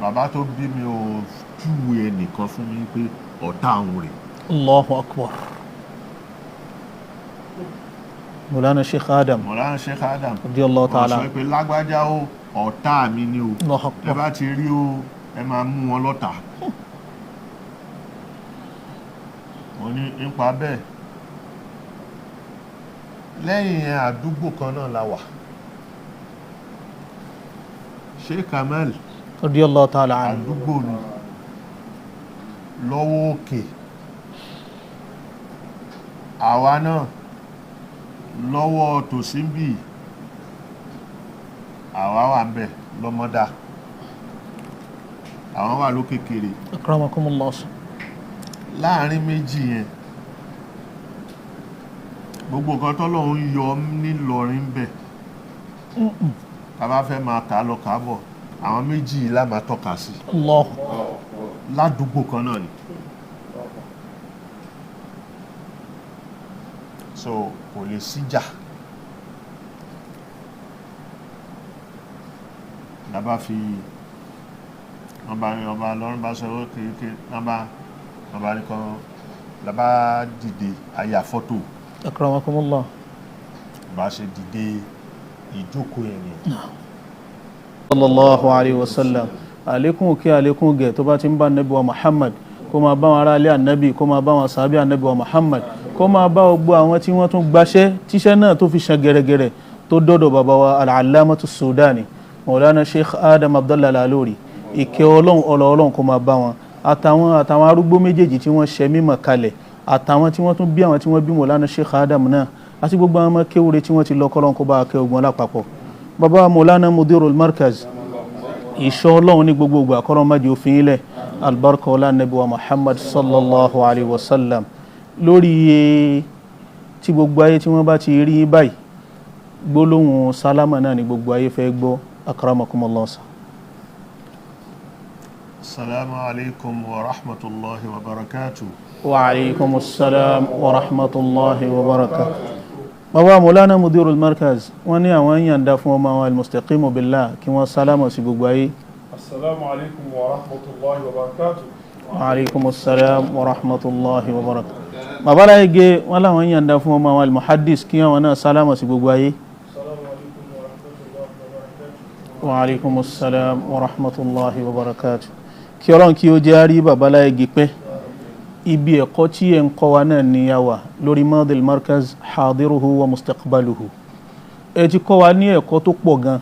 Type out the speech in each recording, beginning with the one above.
Bàbá tó bí mi ò júwe ẹnìkan fún mi pé ọ̀tá òun rèé. Allahu akbar. Mawlana Sheikh Adam. Mawlana Sheikh Adam. Radiyallahu ta'ala. Wọ́n sọ pé lágbájá o, ọ̀tá mi ni o. Allahu akbar. Ẹ bá ti rí o, ẹ máa mú wọn lọ́tà. Wọ́n ní nípa bẹ́ẹ̀. Lẹ́yìn yẹn, àdúgbò kan náà la wà. Sheikh Kamal. Radiyallahu ta'ala anhu. Àdúgbò ni lọ́wọ́ òkè. Àwa náà lọ́wọ́ tòsí bí àwa wà ń bẹ̀ lọ́mọdá, àwọn wà lókè kéré. Akramakumullah. Láàrin méjì yẹn, gbogbo nǹkan tọ́lọ́run yọ nílọrin bẹ̀, tá bá fẹ́ máa kà á lọ kà á bọ̀, àwọn méjì la máa tọ́ka sí. Allah. Ládùúgbò kan náà ni. So kò lè síjà. Lábá fi wọ́n bá ní ọba lọ́rùn bá sọ kéèké, wọ́n bá ní kan lábá dìde àyà fọ́tò. Akramakumullah. Bá ṣe dìde ìjókòó yẹn ni. Sallallahu alayhi wa sallam. Àlékún òkè, àlékún gẹ̀ tó bá ti ń bá Ànábì wa Muhammad, kó máa bá wọn ará ilé Ànábì, kó máa bá wọn sàábì Ànábì wa Muhammad, kó máa bá gbogbo àwọn tí wọ́n tún gbaṣẹ́ tíṣẹ́ náà tó fi ṣan gẹ̀rẹ́gẹ̀rẹ́ tó dọ́dọ̀ bàbá wa al-Allamatu Sudani Mawlana Sheikh Adam Abdallah Al-Alori. Ìkẹ́ Ọlọ́run, ọlọ́ Ọlọ́run kó máa bá wọn, àtàwọn arúgbó méjèèjì tí wọ́n ṣe mímọ̀ kalẹ̀, àtàwọn tí wọ́n tún bí àwọn tí wọ́n bí Mawlana Sheikh Adam náà, àti gbogbo àwọn ọmọ kéwúre tí wọ́n ti lọ, kọ́lọ́n kó bá kẹ́ ogun lápapọ̀. Bàbá Mawlana Mudirul Markaz, ìṣọ́ Ọlọ́run ní gbogbo ìgbà, kọ́lọ́n má jẹ́ òfin ilẹ̀, albarka ọlá Nabi wa Muhammad sallallahu alayhi wa sallam. Lórí iye tí gbogbo ayé tí wọ́n bá ti rí báyìí, gbólóhùn sálámà náà ni gbogbo ayé fẹ́ gbọ́. Akramakumullah. Assalamu alaikum wa rahmatullahi wa barakatuh. Wa alaikum assalam wa rahmatullahi wa barakatuh. Bàbá Mawlana Mudirul Markaz, wọ́n ní àwọn yànda fún ọmọ àwọn al-Mustaqimu billah kí wọ́n sálámà sí gbogbo ayé. Assalamu alaikum wa rahmatullahi wa barakatuh. Wa alaikum assalam wa rahmatullahi wa barakatuh. Bàbá láyé wọ́n láwọn yànda fún ọmọ àwọn al-Muhaddis kí wọ́n náà sálámà sí gbogbo ayé. Assalamu alaikum wa rahmatullahi wa barakatuh. Wa alaikum assalam wa rahmatullahi wa barakatuh. Kí Ọlọ́run kí ó jẹ́ rí bàbá láyé pẹ́. Ibi ẹ̀kọ́ tí ẹ̀ ń kọ́ wa náà ni a wà lórí Madil Markaz hadiruhu wa mustaqbaluhu. Ẹ ti kọ́ wa ní ẹ̀kọ́ tó pọ̀ gan.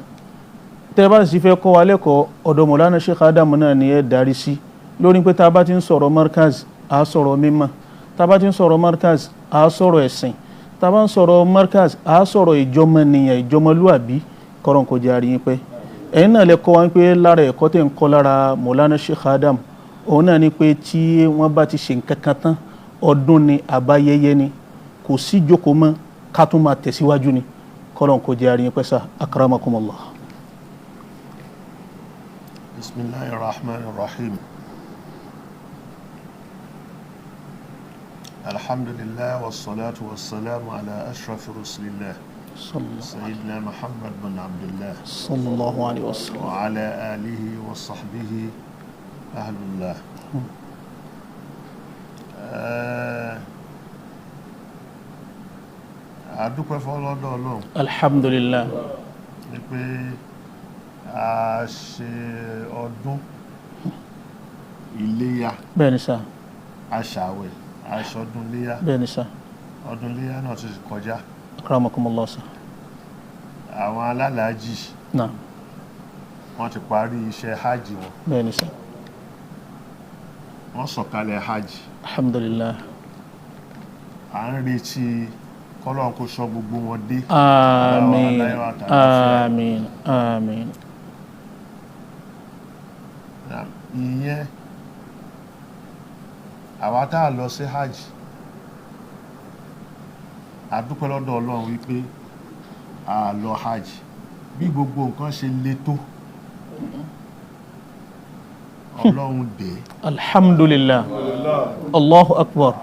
Tẹ́ bá sì fẹ́ kọ́ wa lẹ́kọ̀ọ́, ọ̀dọ̀ Mawlana Sheikh Adam náà ni ẹ darí sí. Lórí pé tá a bá ti ń sọ̀rọ̀ Markaz, a sọ̀rọ̀ mímọ̀. Tá a bá ti ń sọ̀rọ̀ Markaz, a sọ̀rọ̀ ẹ̀sìn. Tá a bá ń sọ̀rọ̀ Markaz, a sọ̀rọ̀ ìjọmọnìyàn, ìjọmọlúàbí. Kọ́rọ̀ kò jẹ́ àríyìn pẹ́. Ẹ̀yin náà lè kọ́ wa pé lára ẹ̀kọ́ tẹ̀ ń kọ́ lára Mawlana Sheikh Adam, òun náà ni pé tí wọ́n bá ti ṣe nǹkan kan tán, ọdún ni àbáyẹyẹ ni, kò sí jókòó mọ́, ká tún máa tẹ̀síwájú ni. Kọ́lọ́n kò jẹ́ àríyìn pẹ́sà. Akramakumullah. Bismillahir rahmanir rahim. Alhamdulillah wassalatu wassalamu ala ashrafi rusulillah sayyidina Muhammad bin Abdullah sallallahu alayhi wa sallam wa ala alihi wa sahbihi ahlullah. A dúpẹ́ fọ́lọ́dọ̀ Ọlọ́run. Alhamdulillah. Ní pé a ṣe ọdún iléyá. Bẹ́ẹ̀ni sá. A ṣàwẹ̀, a ṣọdún iléyá. Bẹ́ẹ̀ni sá. Ọdún iléyá náà ti kọjá. Akramakumullah sá. Àwọn alálàájì. Naam. Wọ́n ti parí iṣẹ́ hajj wọn. Bẹ́ẹ̀ni sá. Wọ́n sọ̀kalẹ̀ hajj. Alhamdulillah. À ń retí kọ́lọ́run kó ṣọ́ gbogbo wọn dé. Àmín. Àmín. Àmín. Ìyẹn àwa tá a lọ sí hajj, a dúpẹ́ lọ́dọ̀ Ọlọ́run wípé a lọ hajj. Bí gbogbo nǹkan ṣe le tó, Ọlọ́run dé. Alhamdulillah. Allahu akbar.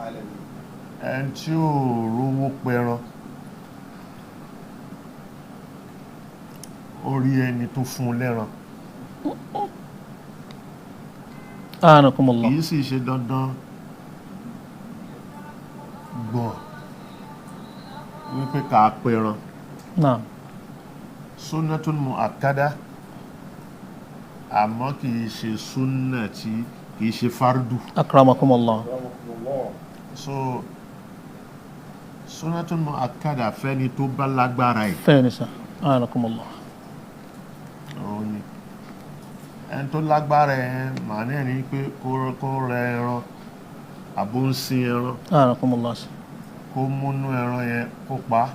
Ẹni tí ó rówó pẹran, ó rí ẹni tó fún un lẹ́ran. Anakumullah. Kì í sì ṣe dandan gbọ̀n wípé ká pẹran. Naam. Sunnatun mu'akkada, àmọ́ kì í ṣe súnà tí kì í ṣe fardu. Akramakumullah. So sunnatun mu'akkada fẹ́ni tó bá lágbára ẹ̀. Fẹ́ni sà. Anakumullah. Òun ni ẹni tó lágbára ẹ̀ màá ní ẹni pé kó rẹ ẹran àbó ń sin ẹran. Anakumullah. Kó múnú ẹran yẹn kó pa á,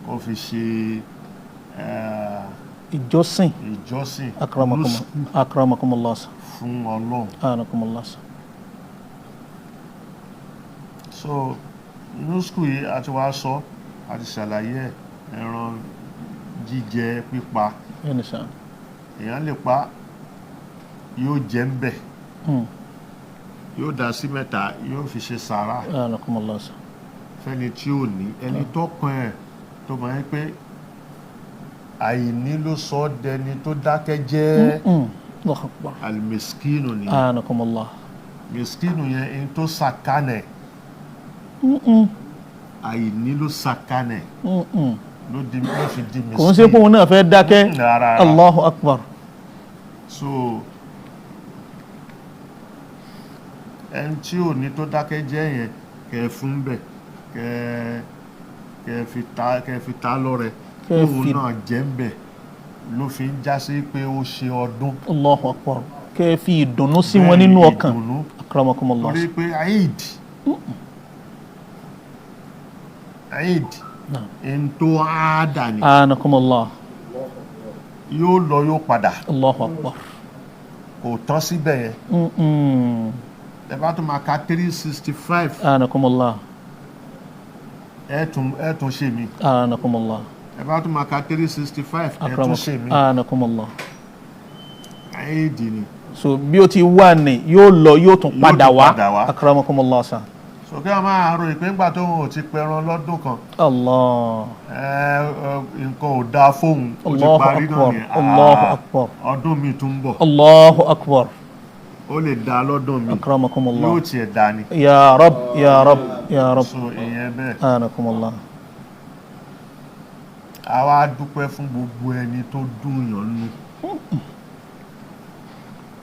kó fi ṣe ìjọsìn. Ìjọsìn. Akramakumullah. Fún Ọlọ́run. Anakumullah. So nusku yìí a ti wá sọ, a ti ṣàlàyé ẹran jíjẹ pípa. Bẹ́ẹ̀ni sà. Èèyàn lè pa, yóò jẹ ń bẹ̀, yóò dá sí mẹ́ta, yóò fi ṣe sàrà. Anakumullah. Fẹ́ni tí ò ní, ẹni tó kàn ẹ̀ tó mọ̀ ẹ́ pé àìní ló sọ ọ́ dẹni tó dákẹ́ jẹ́. Allahu Akbar. Alimiskinu ni. Anakumullah. Miskinu yẹn, ẹni tó sàkánẹ̀, àìní ló sàkánẹ̀ ló fi di miskin. Kò ń ṣe pé òun náà fẹ́ dákẹ́. Allahu Akbar. So ẹni tí ò ní tó dákẹ́ jẹ́ yẹn, kẹ́ fún bẹ̀, kẹ́ fi ta lọ́rẹ, òun náà jẹ́ ń bẹ̀, ló fi ń já sí pé ó ṣe ọdún. Allahu Akbar. Kẹ́ fi ìdùnnú sí wọn nínú ọkàn. Akramakumullah. Torí pé Eid Eid n tó àádà ni. Anakumullah. Yóò lọ yóò padà. Allahu Akbar. Kò tán síbẹ̀ yẹn. Ẹ bá tún máa ka 365. Anakumullah. Ẹ tún ṣe mí. Anakumullah. Ẹ bá tún máa ka 365, ẹ tún ṣe mí. Anakumullah. Eid ni. So bí ó ti wà ní yóò lọ yóò tún padà wá. Akramakumullah sa. So kí wọ́n máa ro ìpín gbà tó ò ti pẹran lọ́dún kan. Allah. Nǹkan ò dáa fóun, ó ti parí náà ni. Allahu Akbar. Ọdún mi tún ń bọ̀. Allahu Akbar. Ó lè dá lọ́dún mi. Akramakumullah. Yóò tiẹ̀ dá ni. Ya Rab, ya Rab, ya Rab. So ìyẹn bẹ́ẹ̀. Anakumullah. A wá dúpẹ́ fún gbogbo ẹni tó dùn yàn nù.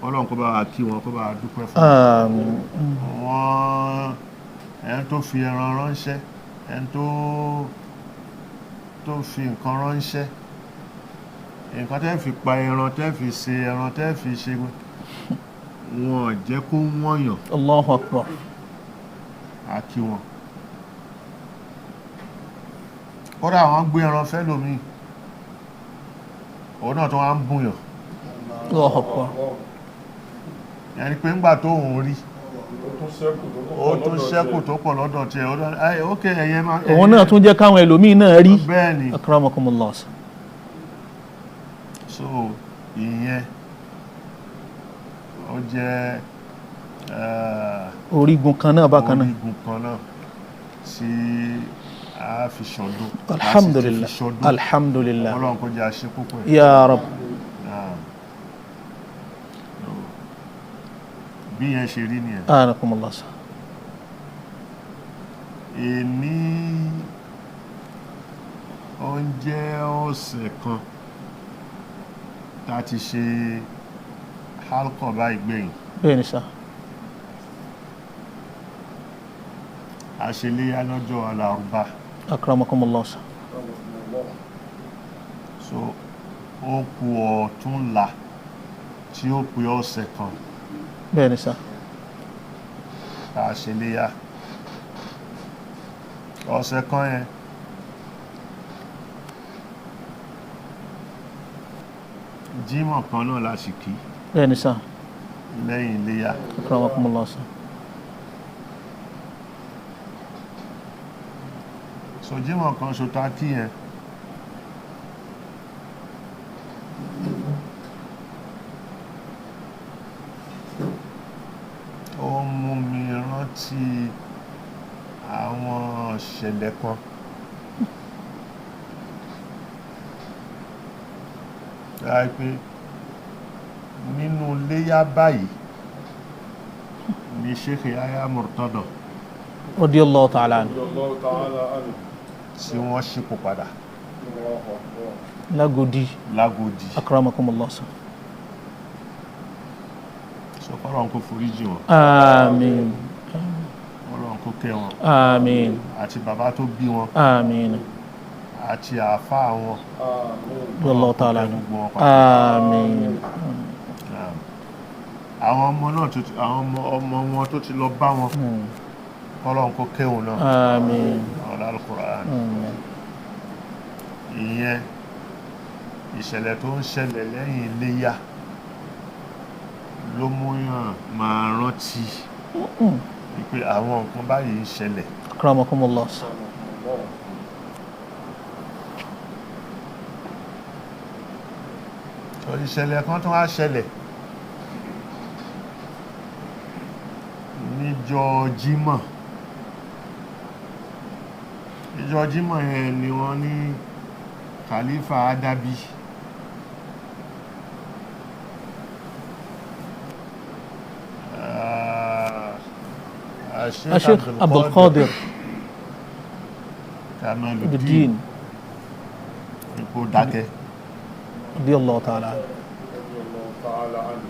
Ọlọ́run kó bá wa kí wọn, kó bá wa dúpẹ́ fún wọn. Wọ́n ẹni tó fi ẹran ránṣẹ́, ẹni tó fi nǹkan ránṣẹ́, nǹkan tẹ́ fi pa ẹran, tẹ́ fi ṣe ẹran, tẹ́ fi ṣe, wọn jẹ́ kó wọ́nyàn. Allahu Akbar. A kí wọn. Kódà wọ́n gbé ẹran fẹ́ lómi, òun náà tó wá ń bùyàn. Allahu Akbar. Ẹni pé ńgbà tó òun rí, ó tún ṣẹ́kù tó pọ̀ lọ́dọ̀ tiẹ̀, ókè ẹ̀yẹ máa. Òun náà tún jẹ́ káwọn ẹlòmíì náà rí. Bẹ́ẹ̀ ni. Akramakumullah. So ìyẹn ó jẹ́ orígun kan náà bákan náà. Orígun kan náà tí a fi ṣọdún. Alhamdulillah. Alhamdulillah. Ọlọ́run kó jẹ́ àṣẹ púpọ̀ ẹ̀. Ya Rab. Bí yẹn ṣe rí nìyẹn. Anakumullah. Èní ó ń jẹ́ ọ̀sẹ̀ kan tá a ti ṣe halkọ báyìí gbẹ̀yìn. Bẹ́ẹ̀ni sá. A ṣe léyà lọ́jọ́ alárùbá. Akramakumullah sá. So ó kù ọ̀túnla tí ó pé ọ̀sẹ̀ kan. Bẹ́ẹ̀ni sá. Tá a ṣe léyà ọ̀sẹ̀ kan yẹn, jímọ̀ kan náà la sì kí. Bẹ́ẹ̀ni sá. Lẹ́yìn iléyá. Akramakumullah sá. So jímọ̀ kan ṣo ta kí yẹn, ó mú mi rántí àwọn ìṣẹ̀lẹ̀ kan. Láì pé nínú Iléyá báyìí ni Sheikh Yahya Murtada Radiyallahu ta'ala anhu. Radiyallahu ta'ala anhu. Tí wọ́n ṣípò padà. Allahu akbar. Lágòdì. Lágòdì. Akramakumullah sir. Sọ kọ́lọ́run kó foríjì wọn. Àmín. Kọ́lọ́run kó kẹ́ wọn. Àmín. Àti bàbá tó bí wọn. Àmín. Àti àáfàá wọn. Àmín. Radiyallahu ta'ala anhu. Gbogbo wọn papọ̀. Àmín. Àwọn ọmọ náà tó ti àwọn ọmọ wọn tó ti lọ bá wọn, kọ́lọ́run kó kẹ́ wọn náà. Àmín. Àwọn Al-Qur'an. Àmín. Ìyẹn ìṣẹ̀lẹ̀ tó ń ṣẹlẹ̀ lẹ́yìn Iléyá ló mú yàn máa rántí wípé àwọn nǹkan báyìí ń ṣẹlẹ̀. Akramakumullah sir. So ìṣẹ̀lẹ̀ kan tó wá ṣẹlẹ̀ níjọ́ Jímọ̀, níjọ́ Jímọ̀ yẹn ni wọ́n ní Khalifa Adabi Sheikh Abdul Qadir Kamaluddin Bidin ipò dákẹ́. Radiyallahu ta'ala anhu. Radiyallahu ta'ala anhu.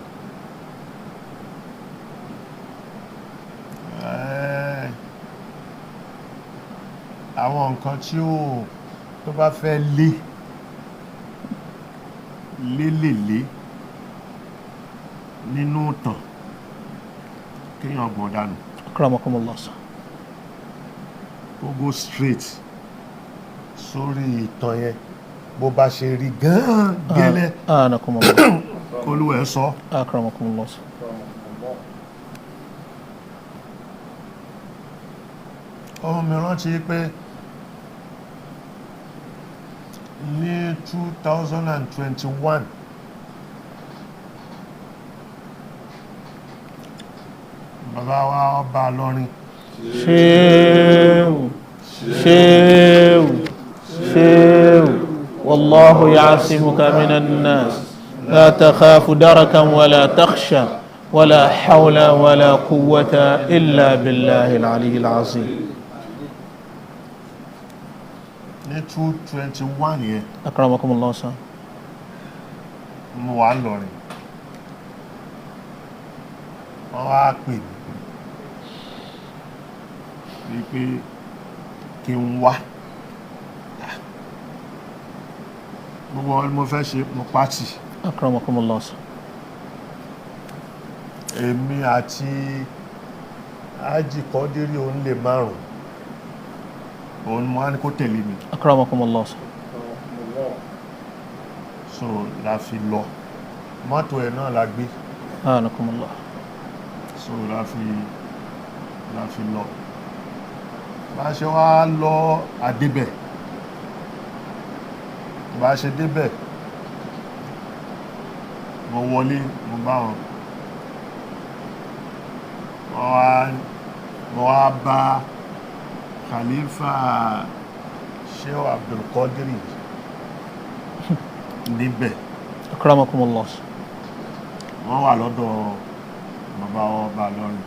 Àwọn nǹkan tí ó tó bá fẹ́ lé lélèlé nínú ìtàn kéèyàn gbọ̀n dànù. Akramakumullah sir. Kó go straight sórí ìtàn yẹn bó bá ṣe rí gan-an gẹ́lẹ́. Anakumullah. Olúwa ẹ̀ sọ. Akramakumullah sir. Ọmọ mi rántí pé ní 2021 bàbá wa ọba Ìlọrin, Shehu, Shehu, Shehu, wallahu ya'simuka minan nas, la takhafu darakan wala takhsha, wala hawla wala quwwata illa billahi al-aliyyil azim. Ní 221 yẹn, Akramakumullah sir. Mo wà n'Ìlọrin, wọ́n wá pè mí wípé kí n wá. Gbogbo wọn ni mo fẹ́ ṣe, mo pàtì. Akramakumullah sir. Èmi àti Ájì Kọ́dírí òun lè márùn òun ni mo wá ní kó tẹ̀lé mi. Akramakumullah sir. So la fi lọ, mọ́tò ẹ̀ náà la gbé. Anakumullah. So la fi lọ. Bá a ṣe wá lọ àdébẹ̀, bá a ṣe débẹ̀, mo wọlé, mo bá wọn, wọ́n wá, mo wá bá Khalifa Sheikh Abdulkadir níbẹ̀. Akramakumullah sir. Wọ́n wà lọ́dọ̀ bàbá ọba Ìlọrin.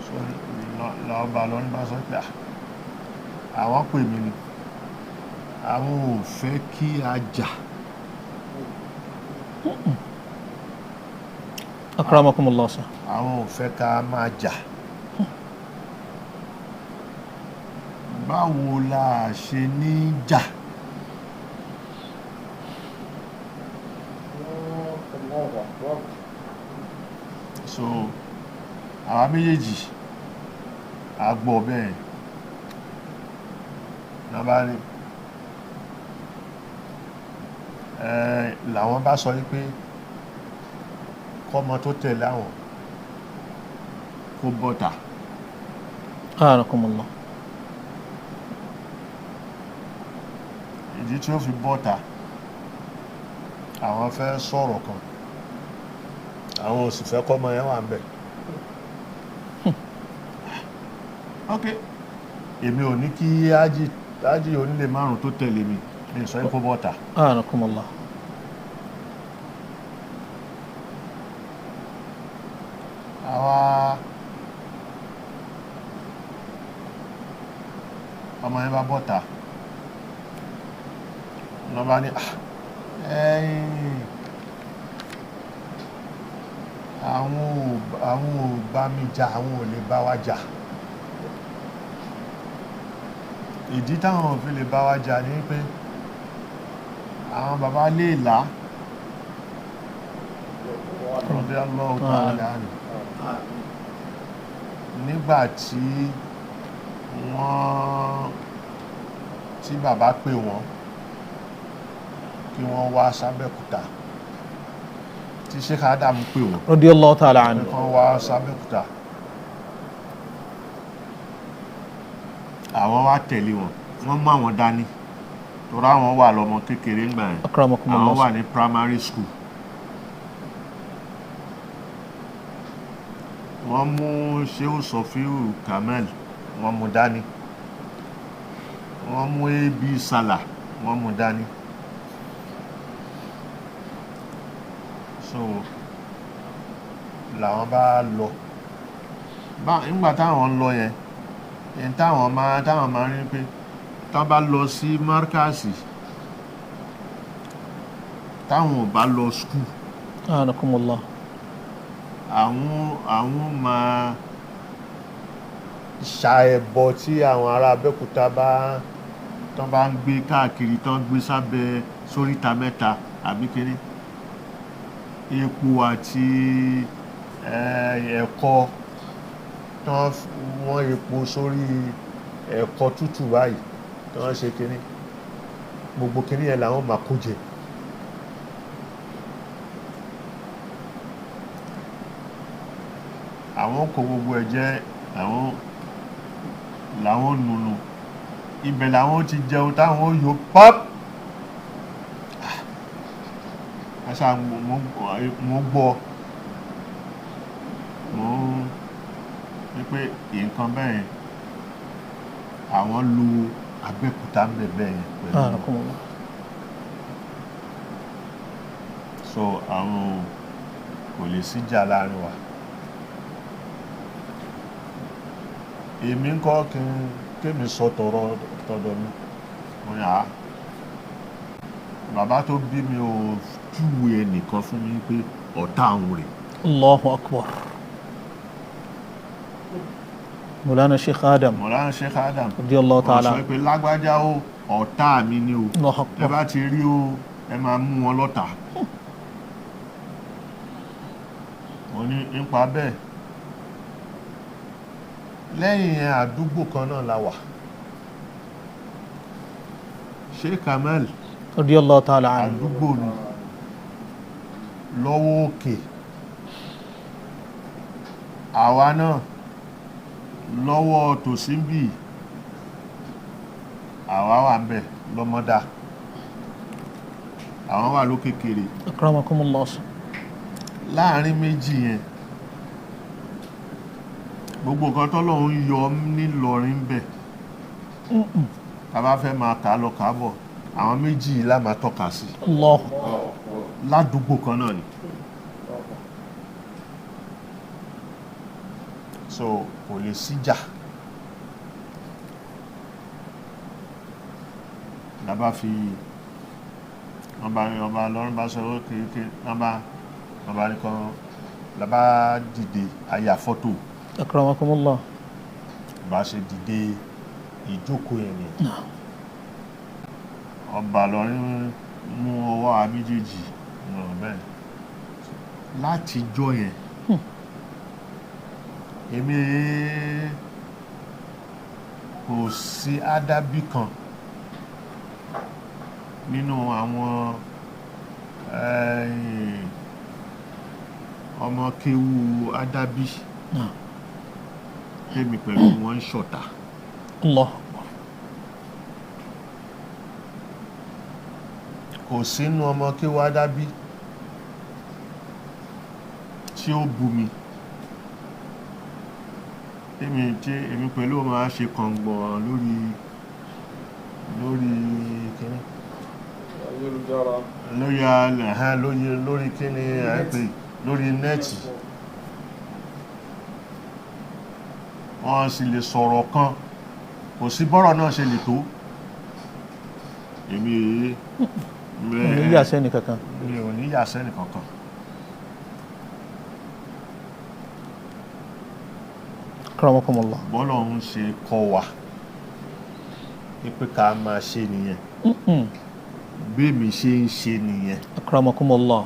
So lọ́ba Ìlọrin bá sọ pé, "Ah, àwọn pè mí ni, àwọn ò fẹ́ kí a jà." Akramakumullah sir. Àwọn ò fẹ́ ká máa jà. Báwo la ṣe ní jà? Allahu akbar. So àwa méjèèjì a gbọ́ bẹ́ẹ̀ náà bá ní ẹ làwọn bá sọ wípé kọ́mọ tó tẹ̀lé àwọn kó bọ́ta. Anakumullah. Ìdí tí ó fi bọ́ta, àwọn fẹ́ sọ̀rọ̀ kan, àwọn ò sì fẹ́ kọ́mọ yẹn wà ń bẹ̀. Ok, èmi ò ní kí ájì onílé márùn tó tẹ̀lé mi ní sọ kó bọ́ta. Anakumullah. Àwa ọmọ yẹn bá bọ́ta lọ́ bá ní, "Ah, ẹ̀yin àwọn ò bá mi jà, àwọn ò lè bá wa jà. Ìdí táwọn ò fi lè bá wa jà ni pé àwọn baba lè là radiyallahu ta'ala anhu, nígbà tí wọ́n tí bàbá pè wọ́n kí wọ́n wá sábẹ́kúta, tí Sheikh Adam pè wọ́n Radiyallahu ta'ala anhu. kí wọ́n wá sábẹ́kúta, àwọn wá tẹ̀lé wọn, wọ́n mú àwọn dání torí àwọn wà lọ́mọ kékeré ńgbà yẹn. Akramakumullah. Àwọn wà ní primary school. Wọ́n mú Shehu Sofiu Kamel, wọ́n mú dání. Wọ́n mú AB Salah, wọ́n mú dání. So làwọn bá lọ bá nígbà táwọn ń lọ yẹn ní táwọn máa rí pé táwọn bá lọ sí markasi, táwọn ò bá lọ school, Anakumullah. àwọn máa ṣa ẹbọ tí àwọn ará Abẹ́òkúta bá tán bá ń gbé káàkiri, tán gbé sábẹ́ sóríta mẹ́ta àbí kéré epo àti ẹ̀kọ, tán wọ́n epo sórí ẹ̀kọ tútù báyìí, tán ṣe kéré, gbogbo kéré yẹn làwọn máa kó jẹ. Àwọn kó gbogbo ẹ̀ jẹ, àwọn làwọn nùnù ibẹ̀ làwọn ti jẹun táwọn yóò pop. Àṣà mo gbọ́ mo ní pé nǹkan bẹ́ẹ̀ àwọn lu Abẹ́òkúta ń bẹ̀ bẹ́ẹ̀ pẹ̀lú. Anakumullah. So àwọn kò lè síjà láàrin wa. Èmi ń kọ́ kí n kémi sọ tọrọ tọ̀dọ̀ mi. Mo ní, àá, bàbá tó bí mi ò júwe ẹnìkan fún mi pé ọ̀tá òun rè. Allahu akbar. Mawlana Sheikh Adam. Mọ̀lá Sheikh Adam. Radiyallahu ta'ala. Wọ́n sọ pé lágbájá o, ọ̀tá mi ni o. Allahu Ẹ akbar. bá ti rí o, ẹ máa mú wọn lọ́tà. Mo ní nípa bẹ́ẹ̀, lẹ́yìn yẹn, àdúgbò kan náà la wà, Sheikh Kamal Radiyallahu ta'ala anhu. Àdúgbò ni lọ́wọ́ òkè, àwa náà lọ́wọ́ tòsí ń bì, àwa wà ń bẹ̀ lọ́mọdá, àwọn wà lókè kéré. Akramakumullah. Láàrin méjì yẹn, gbogbo nǹkan tọ́lọ́run yọ nílọrin ń bẹ̀, tá a bá fẹ́ máa kà á lọ kà á bọ̀, àwọn méjì yìí la máa tọ́ka sí. Allahu. Ládùúgbò kan náà ni, so kò lè síjà. La bá fi wọ́n bá ọba lọ́rùn bá sọ kéèké, wọ́n bá ní kan la bá dìde àyà fọ́tò. Akramakumullah. Bá ṣe dìde ìjókòó yẹn ni ọba lọ́rin mú ọwọ́ wa méjèèjì ràn bẹ́ẹ̀. Látijọ́ yẹn, èmi kò sí ádábì kan nínú àwọn ọmọ kéwú ádábì tèmi pẹ̀lú wọn ń ṣọ̀tá. Allah. Kò sínú ọmọ kéwú ádábì tí ó bu mi tèmi tí èmi pẹ̀lú ọmọ á ṣe kàngbọ̀n lórí kíní Ayélujára. Lórí ẹ̀hán, lórí kíní à ń pè lórí net. Wọ́n sì lè sọ̀rọ̀ kan, kò sí bọ́rọ̀ náà ṣe lè tó. Èmi Ní yà sẹ́ni kankan. Mi ò ní yà sẹ́nì kankan. Akramakumullah. Bọ́lọ̀ ń ṣe kọ́ wa pé ká máa ṣe nìyẹn, bí èmi ṣe ń ṣe nìyẹn. Akramakumullah.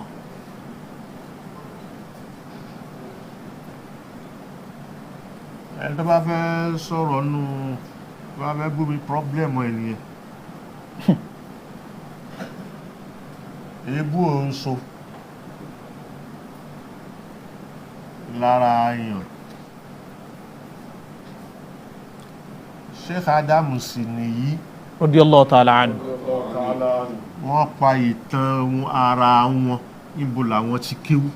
Ẹni tó bá fẹ́ sọ̀rọ̀ nù, tó bá fẹ́ bú mi, problem ẹ̀ nìyẹn. Èébú ò ń so lára èèyàn. Sheikh Adamu sì nìyí. Radiyallahu ta'ala anhu. Wọ́n pa ìtàn ara wọn. Níbo làwọn ti kéwú?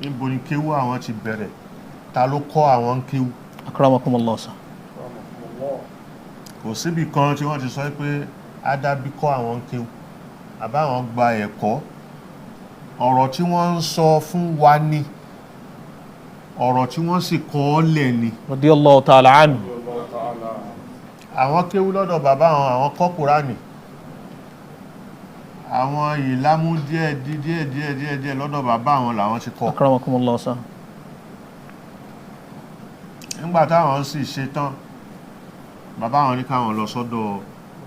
Níbo ni kéwú àwọn ti bẹ̀rẹ̀? Ta ló kọ́ àwọn ń kéwú? Akramakumullah sa. Kò síbi kan tí wọ́n ti sọ pé Adabi kọ́ àwọn ń kéwú àbáwọn gba ẹ̀kọ́. Ọ̀rọ̀ tí wọ́n ń sọ fún wa ni ọ̀rọ̀ tí wọ́n sì kọ́ ọ́ lẹ̀ ni. Radiyallahu ta'ala anhu. Àwọn kéwú lọ́dọ̀ bàbá àwọn, àwọn kọ́ Kùránì, àwọn ìlámú díẹ̀ díẹ̀ díẹ̀ díẹ̀ díẹ̀ lọ́dọ̀ bàbá àwọn làwọn ti kọ́. Akramakumullah sa. Nígbà táwọn sì ṣe tán, bàbá àwọn ní káwọn lọ sọ́dọ̀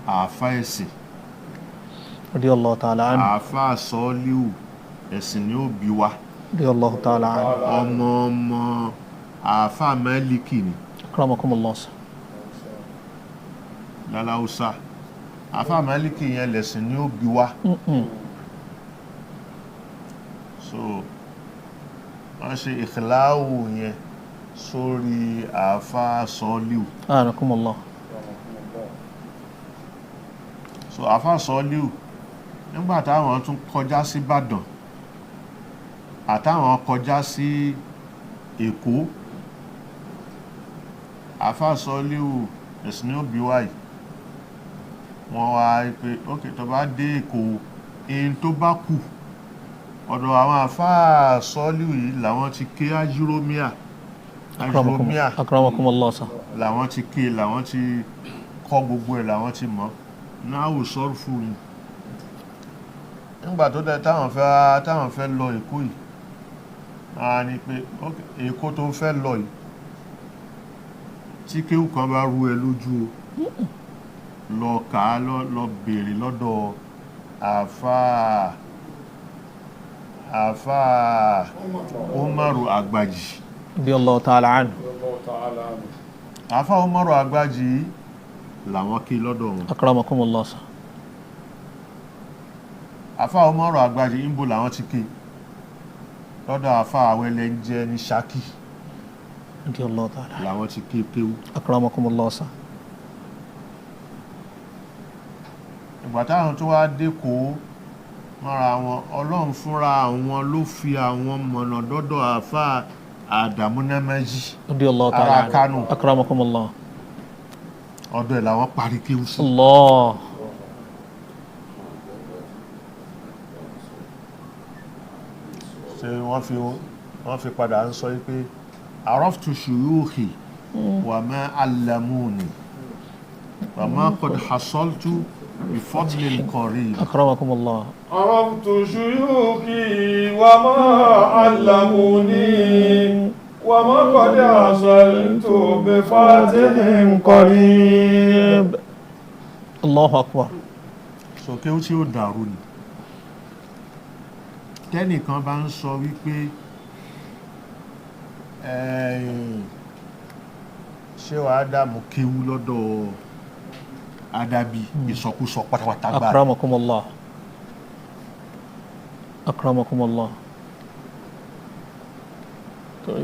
àáfà ẹ̀sìn. Radiyallahu ta'ala anhu. Àáfà Sọ́líù ẹ̀sìn ni ó bí wa. Radiyallahu ta'ala anhu. Ọmọ ọmọ àáfà Málíkì ni. Akramakumullah sa. Láláúsá àáfà Málíkì yẹn lẹ̀sìn ni ó bí wa. So wọ́n ṣe ìkìláwò yẹn sórí àáfà Sọ́líù. Akramakumullah. So àáfà Sọ́líù, nígbà táwọn tún kọjá sí Ìbàdàn àtàwọn kọjá sí Èkó, àáfà Sọ́líù ẹ̀sìn ní òbí wáyìí, wọ́n wá pé ok, tó bá dé Èkó, èyí tó bá kù ọ̀dọ̀ àwọn àáfà Sọ́líù yìí làwọn ti ké ajúrómíà, ajúrómíà. Akramakumullah sa. Làwọn ti ké, làwọn ti kọ́ gbogbo ẹ̀, làwọn ti mọ̀ náà sọ́rùfù ni. Nígbà tó dẹ táwọn fẹ́ lọ Èkó yìí, a ní pé ok, Èkó tó fẹ́ lọ yìí, tí kéwù kan bá rú ẹ lójú o, lọ kà á, lọ béèrè lọ́dọ̀ àáfàá Umaru Àgbàjì. Radiyallahu ta'ala anhu. Àáfàá Umaru Àgbàjì yìí làwọn kí lọ́dọ̀ wọn. Akramakumullah sa. Àáfàá Umaru Àgbàjì, ńbo làwọn ti ké? Lọ́dọ̀ àáfàá Awẹ́lẹ́ ń jẹ́ ní Ṣakí. Radiyallahu ta'ala. Làwọn ti ké kéwú. Akramakumullah sa. Ìgbà táwọn tó wá dẹ́kọ̀ọ́ mọ́ra wọn, Ọlọ́run fúnra àwọn ló fi àwọn mọ̀nà dọ́dọ̀ àáfàá Àdàmú Námẹ́jì. Radiyallahu ta'ala Ará anhu. Kánò. Akramakumullah. Ọ̀dọ̀ ẹ̀ làwọn parí kéwú sí. Allah. Ṣé wọ́n fi padà ń sọ pé araftu shuyukhi wa ma allamuni wa ma qad hasaltu bi fadlil qarib. Akramakumullah. عرفت شيوخي وما علموني وما قد حصلت بفاتح قريب. Allahu akbar. So kéwú tí ó dàrú ni tẹ́nìkan bá ń sọ wípé ẹ̀yìn ṣé wàá dààmú kéwú lọ́dọ̀ Adabi, ìsọkúsọ pátápátá gbáà. Akramakumullah. Akramakumullah.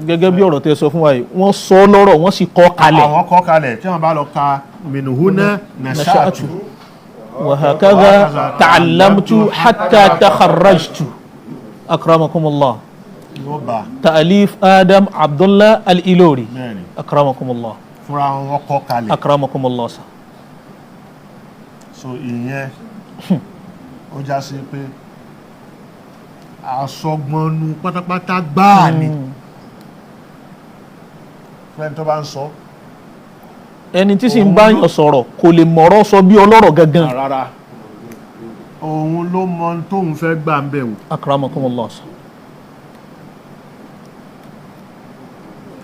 Gẹ́gẹ́ bí ọ̀rọ̀ tẹ́ sọ fún wa yìí, wọ́n sọ lọ́rọ̀, wọ́n sì kọ kalẹ̀. Àwọn kọ́ kalẹ̀ tí wọ́n bá lọ ka minhuna nasha'atu. Nasha'atu wa hakadha ta'allamtu hatta takharrajtu. Akramakumullah. Yóò bá. Ta'alif Adam Abdullah Al-Ilori. Bẹ́ẹ̀ni. Akramakumullah. Fúnra wọn kọ́ kalẹ̀. Akramakumullah sa. So ìyẹn ó já sí pé asọgbọnnu pátápátá gbáà ni. Fẹ́ni tó bá ń sọ. Ẹni tí sì ń bá yàn sọ̀rọ̀ kò lè mọ̀rọ̀ sọ bí ọlọ́rọ̀ gangan. Rárá, òun ló mọ ohun tóun fẹ́ gbà ń bẹ̀ wò. Akramakumullah.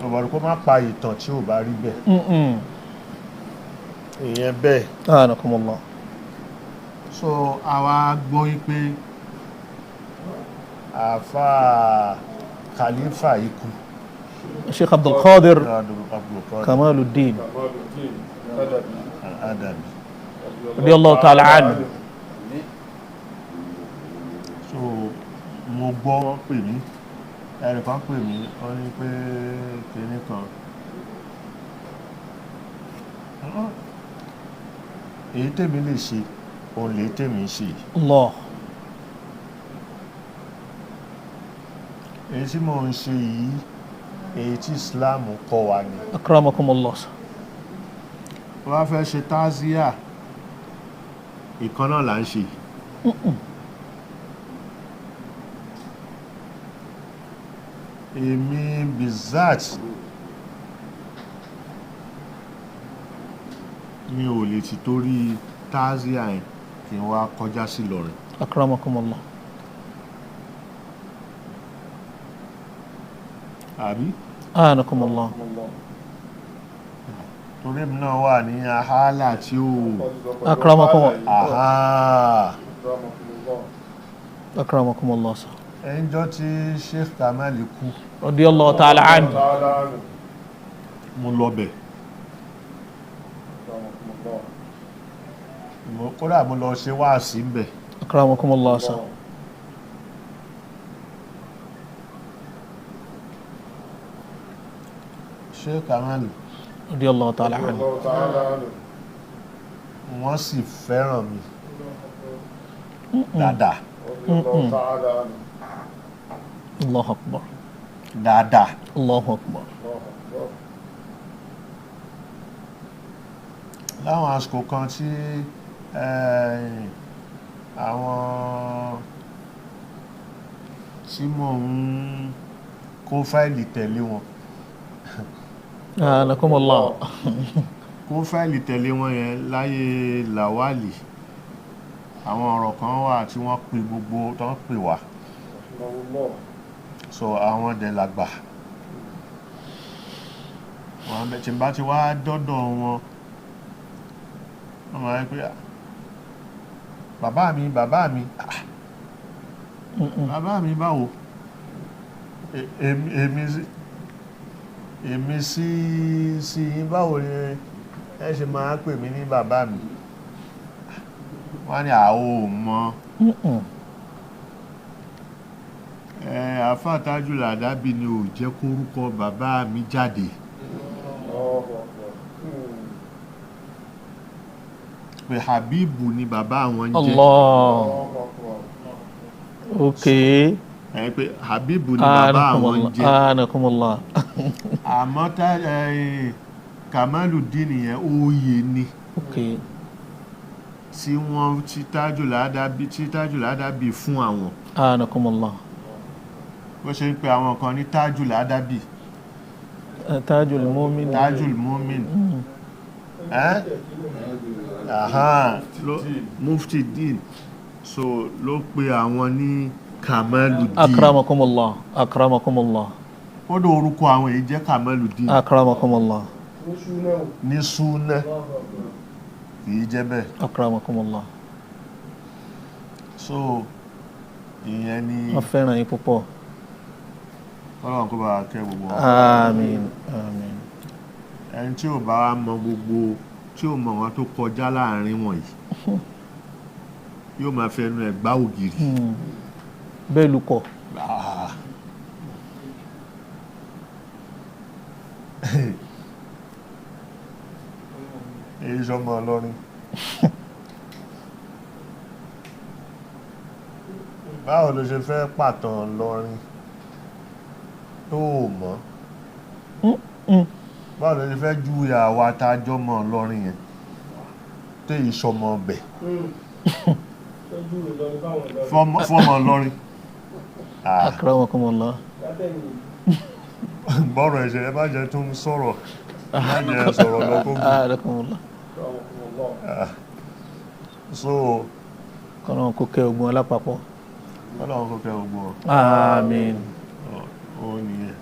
Ọ̀bọ̀dù kó má pa ìtàn tí ò bá rí bẹ́ẹ̀. Ìyẹn bẹ́ẹ̀. Anakumullah. So àwa gbọ́ wípé àáfàá Khalifa ikú Sheikh Abdul Qadir Abdulkadir Kamaluddin Kamaluddin Adabi. Adabi. Radiyallahu ta'ala anhu. So mo gbọ́, wọ́n pè mí, ẹnìkan pè mí, ó ní pé kinní kan. Èyí tèmi lè ṣe òun lè tèmi ṣe. Allah. Èyí tí mò ń ṣe yìí, èyí tí Islam kọ́ wa ni. Akramakumullah. Wọ́n á fẹ́ ṣe tazia, ìkan náà là ń ṣe. Èmi bizat mi ò lè ti torí tazia yẹn kí n wá kọjá sí Ìlọrin. Akramakumullah. Àbí? Anakumullah. Torí èmi náà wà ní ahálà tí ó Akramakumullah. Ahá. Akramakumullah. Ẹnjọ́ tí Sheikh Kamal kú, Radiyallahu ta'ala anhu. mo lọ bẹ̀. Kódà mo lọ ṣe wáàsí ń bẹ̀. Akramakumullah. Sheikh Kamal Radiyallahu ta'ala anhu. wọ́n sì fẹ́ràn mi dáadáa. Allahu akbar. Dáadáa. Allahu akbar. Láwọn àsìkò kan tí àwọn tí mò ń kó fáìlì tẹ̀lé wọn, Anakumullah. kó fáìlì tẹ̀lé wọn yẹn láyé Làwálì, àwọn ọ̀rọ̀ kan wà tí wọ́n pe gbogbo tó ń pè wá, so àwọn dẹ̀ làgbà wọn bẹ tí n bá ti wá dọ́dọ̀ wọn, wọ́n máa ń pè, "Ah, bàbá mi, bàbá mi." "Ah, bàbá mi báwo?" Èmi sí yín, báwo ni ẹ ṣe máa pè mí ní bàbá mi? Wọ́n á ní àwọn ò mọ̀. Ẹ àáfàá Tajul Adabi ni ò jẹ́ kórúkọ bàbá mi jáde, pé Habibu ni bàbá àwọn ń jẹ́. Allah. Okay. Ẹ pé Habibu ni bàbá àwọn ń jẹ́. Anakumullah. Àmọ́ tá ẹ Kamaludin yẹn, oyè ni Okay. tí wọ́n ti Tajul Adabi, tí Tajul Adabi fún àwọn. Anakumullah. Bó ṣe ń pe àwọn kan ní Tajul Adabi, Tajul Mu'min. Tajul Mumin, ẹ́ ahan Mufti Din, so ló pe àwọn ní Kamaludin. Akramakumullah. Akramakumullah. Kódà orúkọ àwọn èyí jẹ́ Kamaludin. Akramakumullah. Ní súnà kì í jẹ́ bẹ́ẹ̀. Akramakumullah. So ìyẹn ni. Wọ́n fẹ́ràn yín púpọ̀. Ọlọ́run kó bá wa kẹ́ gbogbo wa. Àmín. Àmín. Ẹni tí ò bá wa mọ gbogbo, tí ò mọ wọn tó kọjá láàrin wọ̀nyí, yóò máa fẹnu ẹ̀ gbá ògiri. Bẹ́ẹ̀ lukọ̀. Ah. Èyí sọmọ Ọlọ́rin, báwo ló ṣe fẹ́ pàtàn Ọlọ́rin tó o mọ̀? Báwo ló ṣe fẹ́ júwe àwa tá a jọmọ Ọlọ́rin yẹn tó èyí sọmọ ọbẹ̀ fọmọ Ọlọ́rin? Ah. Akramakumullah. Bọ́rọ̀ ẹ̀ṣẹ̀ ẹ má jẹ́ tún sọ̀rọ̀, má jẹ́ sọ̀rọ̀ lọ kó gùn. Akramakumullah. Akramakumullah. So Kọ́nà kó kẹ́ ogun alápapọ̀. Ọlọ́run kó kẹ́ gbogbo wọn. Àmín. Ó nìyẹn.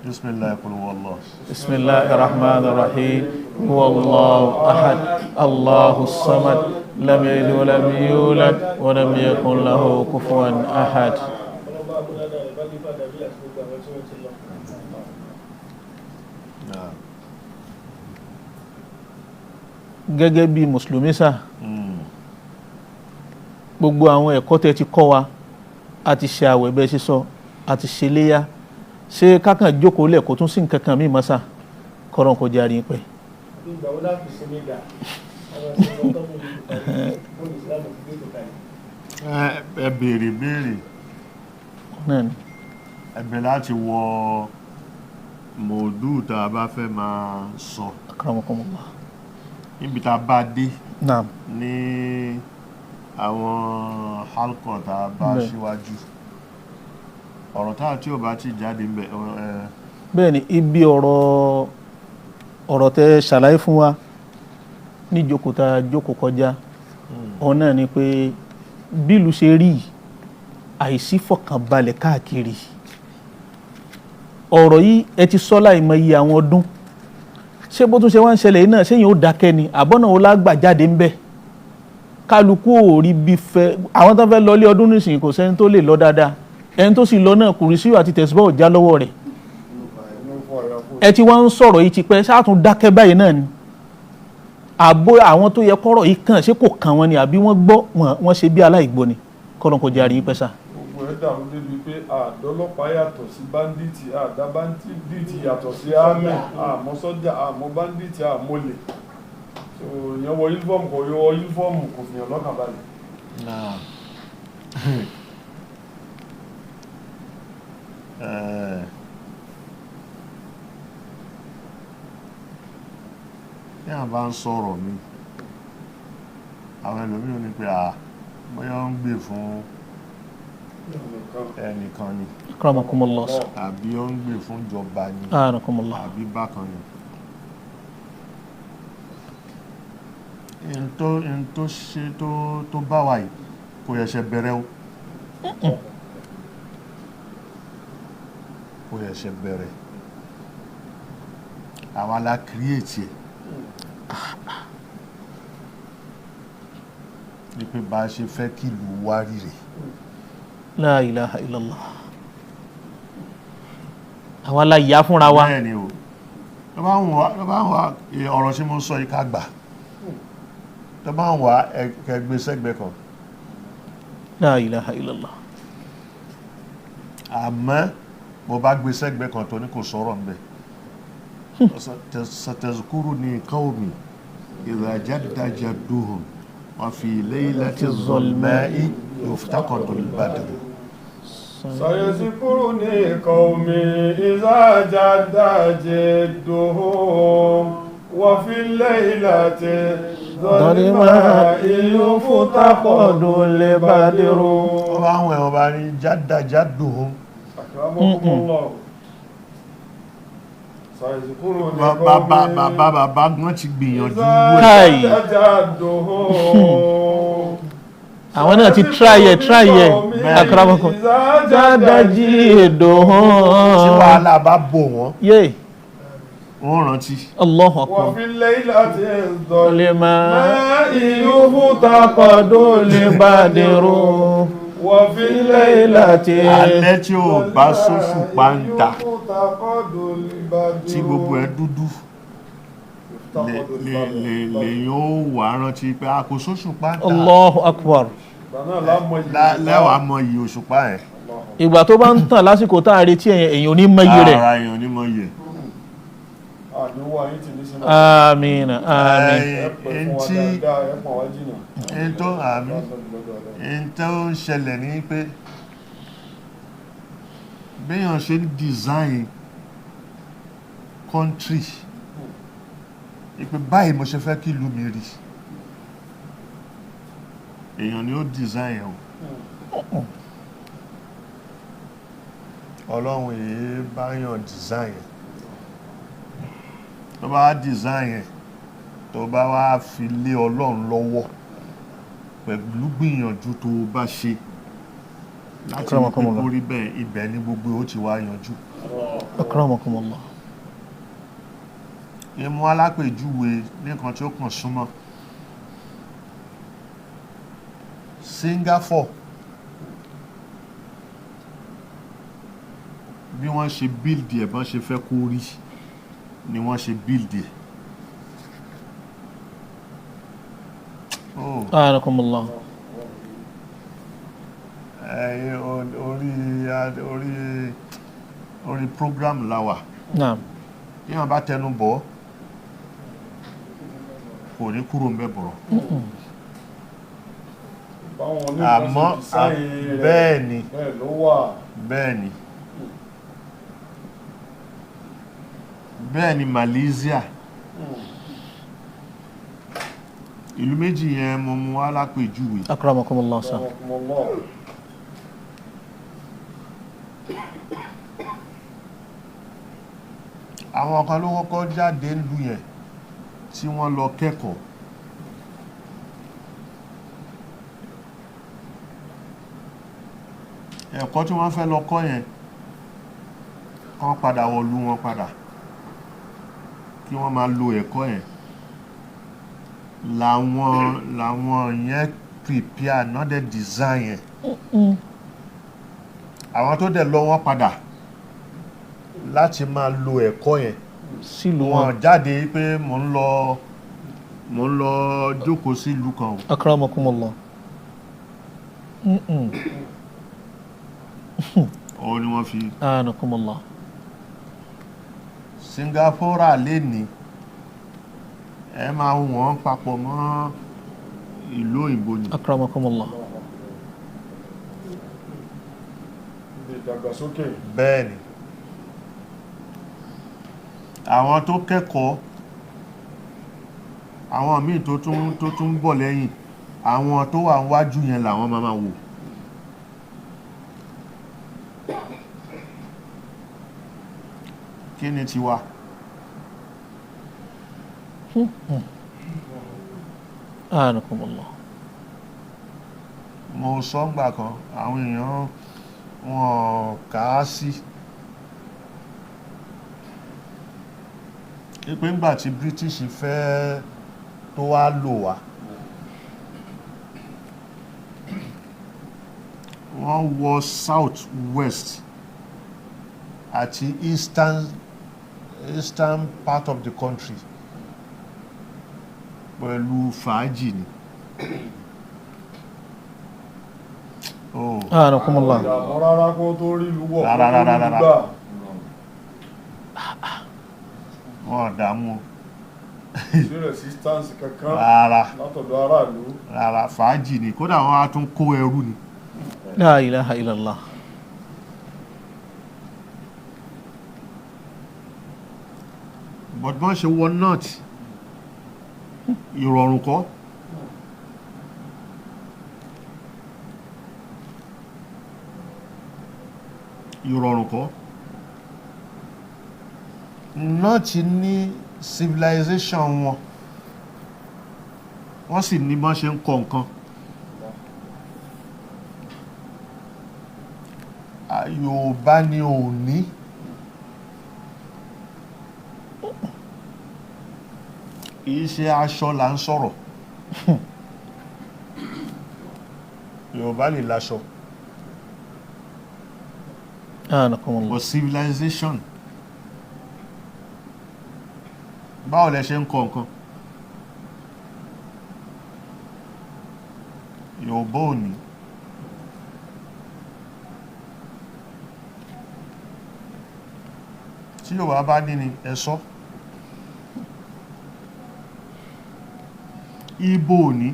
Bismillah qul huwallah. Bismillahir Rahmanir Rahim. Huwallahu ahad. Allahu samad. Lam yalid wa lam yulad wa lam yakun lahu kufuwan ahad. Ọlọ́ba àbúdá rẹ̀ bá ní fàdàbí àti gbogbo àwọn tí wọ́n ti lọ. Naam. Gẹ́gẹ́ bí Mùsùlùmí sà, gbogbo àwọn ẹ̀kọ́ tẹ́ ti kọ́ wa, a ti ṣe àwẹ̀ bẹ́ẹ̀ ṣe sọ, a ti ṣe léyà, ṣé kákan jókòó lẹ̀ kó tún sí nǹkan kan míì mọ́ sà? Kọ́rọ̀ kò jẹ́ àríyìn pẹ́. Àbí ìgbà wo láti sinmi dà? Àwọn ìṣẹ̀lẹ̀ tó mú mi kò parí. Bóòlù ìsìlámù ti gbé tó kalẹ̀. Ẹ béèrè béèrè. Náà ni. Ẹ bẹ̀ láti wọ mòdù tá a bá fẹ́ máa sọ. Akramakumullah. Níbi tá a bá dé Naam. ní àwọn halkọ tá a bá Bẹ́ẹ̀. síwájú. Ọ̀rọ̀ tá a tí ò bá ti jáde ń bẹ̀ ẹ. Bẹ́ẹ̀ ni, ibi ọ̀rọ̀ tẹ́ ṣàlàyé fún wa ní jókòó tá a jókòó kọjá, òun náà ni pé bílù ṣe rí yìí, àìsí fọkànbalẹ̀ káàkiri. Ọ̀rọ̀ yìí ẹ ti sọ láìmọye àwọn ọdún, ṣé bó tún ṣe wá ń ṣẹlẹ̀ yìí náà, ṣé yìí ó dákẹ́ ni àbọ̀nà wo lágbà jáde ń bẹ̀? Kálukú ò rí bí fẹ́. Àwọn tó fẹ́ lọ ilé ọdún nísìnyí, kò sẹ́ni tó lè lọ dáadáa. Ẹni tó sì lọ náà, kùrìsíù àti tẹ̀síbọ̀ ò já lọ́wọ́ rẹ̀. Ẹ ti wá ń sọ̀rọ̀ yìí tipẹ́, ṣáà tún dákẹ́ báyìí náà ni? Àbó àwọn tó yẹ kọ́rọ̀ yìí kàn, ṣé kò kàn wọ́n ni, àbí wọ́n gbọ́ wọ́n ṣe bí aláìgbọ́ ni? Kọ́lọ́n kò jẹ́ àríyìn pẹ́sà. Gbogbo ẹ̀ dàrú débi pé àdọ́lọ́pàá yàtọ̀ sí báńdíìtì, àdá báńdíìtì yàtọ̀ sí ámì, àmọ́ sọ́jà, àmọ́ báńdíìtì, àmọ́lẹ̀. So ìyẹn wọ yúnífọ́ọ̀mù, kò wọ yúnífọ́ọ̀mù, kò fìyàn lọ́kàn balẹ̀. Naam. Tí a bá ń sọ̀rọ̀ mi, àwọn ẹlòmíràn ní pé à bóyá ó ń gbè fún ẹnìkan ni, Akramakumullah. àbí ó ń gbè fún ìjọba ni, Akramakumullah. àbí bákan ni. N tó ṣe tó bá wa yìí kò ṣẹ̀ṣẹ̀ bẹ̀rẹ̀ o, kò ṣẹ̀ṣẹ̀ bẹ̀rẹ̀. Àwa la create ẹ̀ ní pé bá a ṣe fẹ́ kí ìlú wa rí rèé. La ilaha illallah. Àwa la yà fúnra wa. Bẹ́ẹ̀ ni o. Tó bá ń wá, tó bá ń wá ọ̀rọ̀ tí mo sọ yìí, ká gbà. Tó bá ń wá, ẹ gbé sẹ́gbẹ̀ẹ́ kan. La ilaha illallah. Àmọ́ mo bá gbé sẹ́gbẹ̀ẹ́ kan tó ní kò sọ̀rọ̀ ń bẹ̀, satazkuruni qawmi idha jadda jadduhum wa fi laylati zolma'i yuftaqadu al-badru. سيذكرني قومي إذا جد جدهم وفي الليلة الظلماء يفتقد البدر. Wọ́n bá ń wẹ̀, wọ́n bá ní jadda jadduhum. أكرمكم الله. سيذكرني Bàbá قومي bàbá bàbá gan ti gbìyànjú. إذا Kai. جد جدهم. Àwọn náà ti try ẹ̀, try ẹ̀. Akramakum. Jádájí èdò Tí hàn. wàhálà bá bò wọ́n, Yé. wọ́n rántí. Allahu akbar. وفي الليلة Lè máa الظلماء يفتقد البدر. وفي الليلة Alẹ́ tí ò bá sóṣù pàǹtà, يفتقد البدر. tí gbogbo ẹ̀ dúdú, lèyìn ó wà rántí pé a kò sóṣù pàǹtà. Allahu akbar. Lẹ́wàá mọ iyì òṣùpá ẹ̀. Ìgbà tó bá ń tàn lásìkò tá a retí ẹ̀yìn, èyàn ò ní mọ iye rẹ̀. Ara èèyàn ní mọ iyì ẹ̀. Àmín, àmín. Ẹ tó àmì ẹn tó ń ṣẹlẹ̀ ní pé béèyàn ṣe ń design country ìpè báyìí, mo ṣe fẹ́ kí ìlú mi rí, èèyàn ni ó design ẹ̀ o. Ọlọ́run yìí báyàn design ẹ̀. Tó bá wá design ẹ̀, tó bá wá fi lé Ọlọ́run lọ́wọ́ pẹ̀lú gbìyànjú tó bá ṣe láti rí pé kó rí bẹ́ẹ̀, ibẹ̀ ni gbogbo ó ti wá yanjú. Akramakumullah. Ìmú alápèjúwe nìkan tí ó kàn súnmọ́ Singapore, bí wọ́n ṣe build ẹ̀, bọ́n ṣe fẹ́ kó rí ni wọ́n ṣe build ẹ̀. Oh. Akramakumullah. Orí program la wà. Naam. Bí wọ́n bá tẹnu bọ̀ kò ní kúrò ńbẹ̀ bọ̀rọ̀. Àmọ́ bẹ́ẹ̀ ni, bẹ́ẹ̀ ni, bẹ́ẹ̀ ni Malaysia. Ìlú méjì yẹn mo mú wá lápèjúwe. Akramakumullah sir. Àwọn kan ló kọ́kọ́ jáde nílùú yẹn tí wọ́n lọ kẹ́kọ̀ọ́. Ẹ̀kọ́ tí wọ́n fẹ́ lọ kọ́ yẹn, kán padà wọ̀lú wọn padà kí wọ́n máa lo ẹ̀kọ́ yẹn. Làwọn yẹn prepare another design yẹn. Àwọn tó dẹ̀ lọ wọ́n padà láti máa lo ẹ̀kọ́ yẹn sílùú wọn jáde pé mò ń lọ jókòó sílùú kan o. Akramakumullah. Òun ni wọ́n fi. Anakumullah. Singapore lè ní ẹ máa wọ́n papọ̀ mọ́ ìlú òyìnbó ni. Akramakumullah. Ìdàgbàsókè. Bẹ́ẹ̀ ni, àwọn tó kẹ́kọ̀ọ́, àwọn míì tó tún bọ̀ lẹ́yìn, àwọn tó wà níwájú yẹn làwọn máa wò. Kí ni tiwa? Anakumullah. Mo sọ ńgbà kan, àwọn èèyàn wọn kà á sí pé ńgbà tí British fẹ́ tó wá lò wá, wọ́n wọ south west àti eastern part of the country pẹ̀lú fàájì ni. Anakumullah. Ìdààmú rárá kó tó rí ìlú wọ̀, kó tó rí ìlú gbà. Wọ́n dààmú o. Sí resistance kankan rárá látọ̀dọ̀ aráàlú. Rárá, fàájì ni, kódà wọ́n á tún kó ẹrú ni. La ilaha illallah. But bọ́n ṣe wọ north, ìrọ̀rùn kọ́. Ìrọ̀rùn kọ́. North ní civilization wọn, wọ́n sì ní bọ́n ṣe ń kọ nǹkan. Yorùbá ni ò ní. Kìí ṣe aṣọ là ń sọ̀rọ̀. Yorùbá lè láṣọ. But civilization, báwo lẹ ṣe ń kọ nǹkan? Yorùbá ò ní. Tí Yorùbá bá ní ni ẹ sọ. Ìgbò ò ní.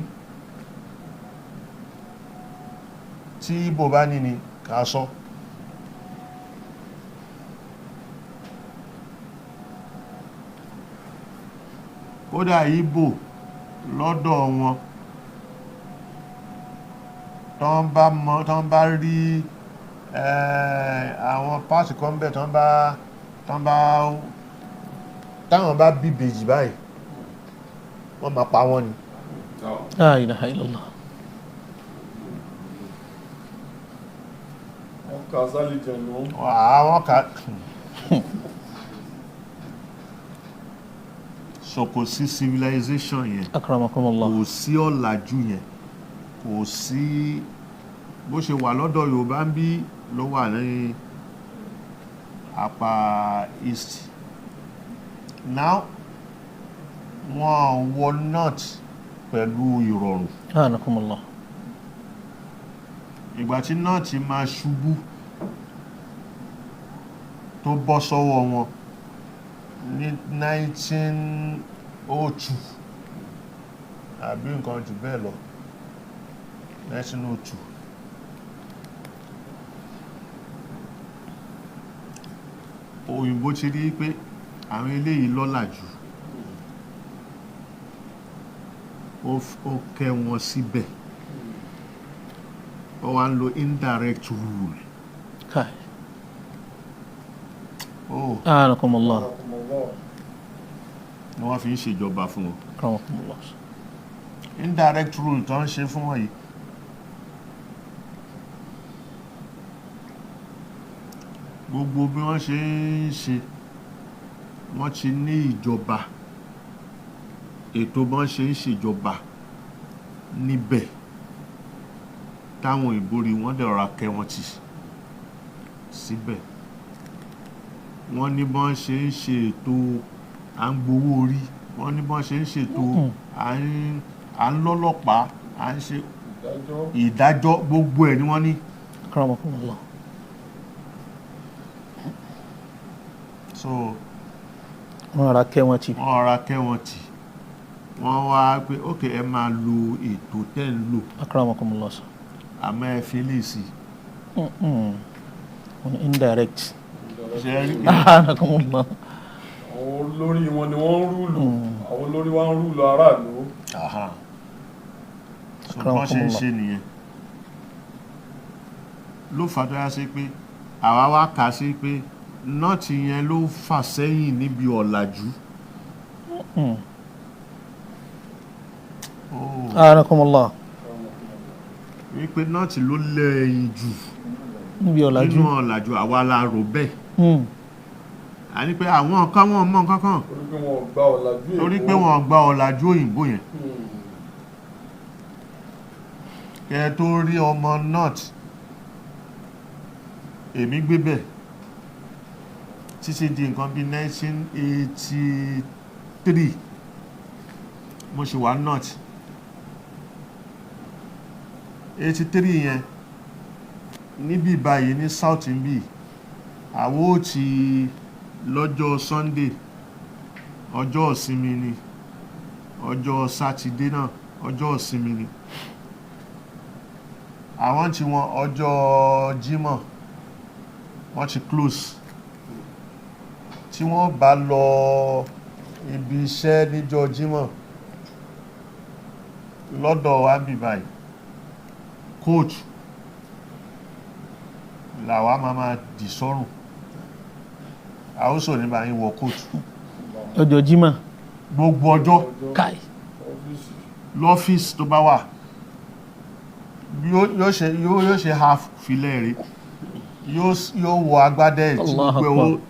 Tí Ìgbò bá ní ni ká sọ. Kódà Ìgbò lọ́dọ̀ wọn, tán bá rí Àwọn pàṣẹ kan bẹ̀ tán bá táwọn bá bí ìbejì báyìí, wọ́n máa pa wọ́n ni. La ilaha illallah. Wọ́n kà sálì jẹ̀nù. Àwọn kà so, kò sí civilization yẹn. Akramakumullah. Kò sí ọ̀làjú yẹn, kò sí. Bó ṣe wà lọ́dọ̀ Yorùbá ń bí ló wà ní apá east. Now, wọ́n wọ north pẹ̀lú ìrọ̀rùn. Anakumullah. Ìgbà tí north máa ṣubú, tó bọ́ sọ́wọ́ wọn ní 1902 àbí nǹkan jù bẹ́ẹ̀ lọ, 1902, òyìnbó ti rí pé àwọn eléyìí lọ́làjú, ó kẹ́ wọn síbẹ̀, ó wá ń lo indirect rule. Kai. Oh. Anakumullah. Ni wọ́n fi ń ṣèjọba fún wọn. Akramakumullah. Indirect rule tó ń ṣe fún wọn yìí, gbogbo bí wọ́n ṣe ń ṣe, wọ́n ti ní ìjọba, ètò bí wọ́n ṣe ń ṣèjọba níbẹ̀ táwọn òyìnbó rí, wọ́n dẹ̀ rọra kẹ́ wọn tì síbẹ̀. Wọ́n ní bọ́n ṣe ń ṣe ètò à ń gbowó orí, wọ́n ní bọ́n ṣe ń ṣètò à ń lọ́lọ́pàá, à ń ṣe ìdájọ́, ìdájọ́, gbogbo ẹ̀ ni wọ́n ní. Akramakumullah. So wọ́n rọra kẹ́ wọn tì. Wọ́n rọra kẹ́ wọn tì, wọ́n wá pé ok, ẹ máa lo ètò tẹ́ ń lò. Akramakumullah. Àmọ́ ẹ fi lè sí. Wọ́n ní indirect. Ṣe rí? Anakumullah. Àwọn olórí wọn ni wọ́n ń rule, àwọn olórí wa ń rule aráàlú. Aha. So bọ́n ṣe ń ṣe nìyẹn ló fà tó yá sí pé àwa wá kà sí pé north yẹn ló fà sẹ́yìn níbi ọ̀làjú. Oh. Anakumullah. Wípé north ló lẹ́yìn jù níbi ọ̀làjú. Nínú ọ̀làjú, àwa la rò bẹ́ẹ̀. A ní pé àwọn kan, wọn mọ nǹkan kan. Torí pé wọn ò gba ọ̀làjú èkó. Torí pé wọn gba ọ̀làjú òyìnbó yẹn. Kẹ tó rí ọmọ north, èmi gbé bẹ̀ títí di nǹkan bí 1983, mo ṣì wà north. 83 yẹn, níbí báyìí ní south níbí, àwo ti lọ́jọ́ Sunday, ọjọ́ ìsinmi ni, ọjọ́ Sátidé náà, ọjọ́ ìsinmi ni. Àwọn tí wọn, ọjọ́ Jímọ̀ wọ́n ti close. Tí wọ́n bá lọ ibi iṣẹ́ níjọ́ Jímọ̀ lọ́dọ̀ wa bí báyìí, kóòtù làwa máa máa dì sọ́rùn, àwòsàn ní bá yín wọ kóòtù. Ọjọ́ Jímọ̀? Gbogbo ọjọ́. Kai. Ọ́fíìsì. Lọ́fíìsì tó bá wà, yóò ṣe half filẹ̀ rí, yóò wọ agbádá ẹ̀ tí Allah gbogbo ẹ̀ Akbar.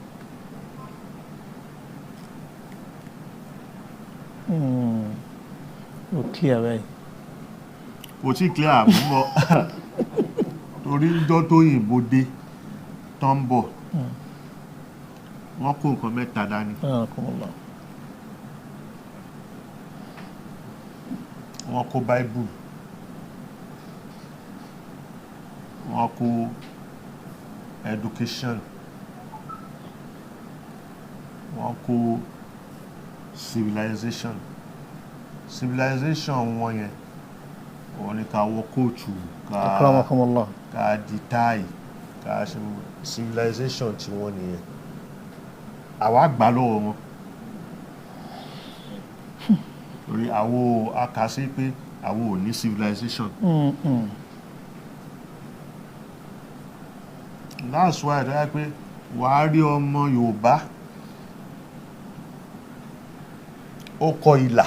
Ó clear báyìí. Kò tí clear àmúbọ̀, torí ńjọ́ tó yìnbó dé tó ń bọ̀, wọ́n kó nǹkan mẹ́ta dání. Anakumullah. Wọ́n kó Bible, wọ́n kó education, wọ́n kó civilization. Civilization wọn yẹn, òun ni ká wọ kóòtù, ká Akramakumullah. ká di táì, ká ṣe gbogbo. Civilization tí wọ́n nìyẹn, àwa gbà lọ́wọ́ wọn, torí àwo a kà sí pé àwo ò ní civilization. That's why tó yẹ pé wàá rí ọmọ Yorùbá ó kọ ìlà,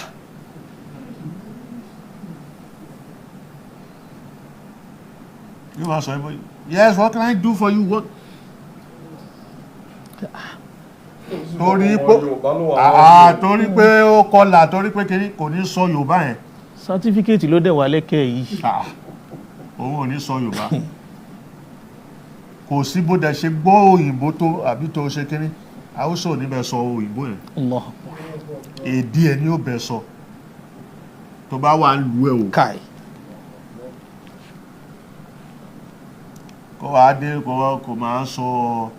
yóò máa sọ ẹ, "Yes, what can I do for you?" What, torí pé Ọmọ Yorùbá ló wà àà wájú. Torí pé ó kọlà, torí pé kiri kò ní sọ Yorùbá yẹn. Certificate ló dẹ̀ wà lẹ́kẹ̀ẹ́ yìí. Ah, òun ò ní sọ Yorùbá. Kò sí bó dẹ̀ ṣe gbọ́ òyìnbó tó àbí tó ṣe kiri, Haúsá ò ní bẹ sọ òyìnbó yẹn. Allah Akbar. Èdè ẹ̀ ní ó bẹ sọ tó bá wà ń lu ẹ̀ o. Kai. Kó wàá dé, kó kò máa sọ,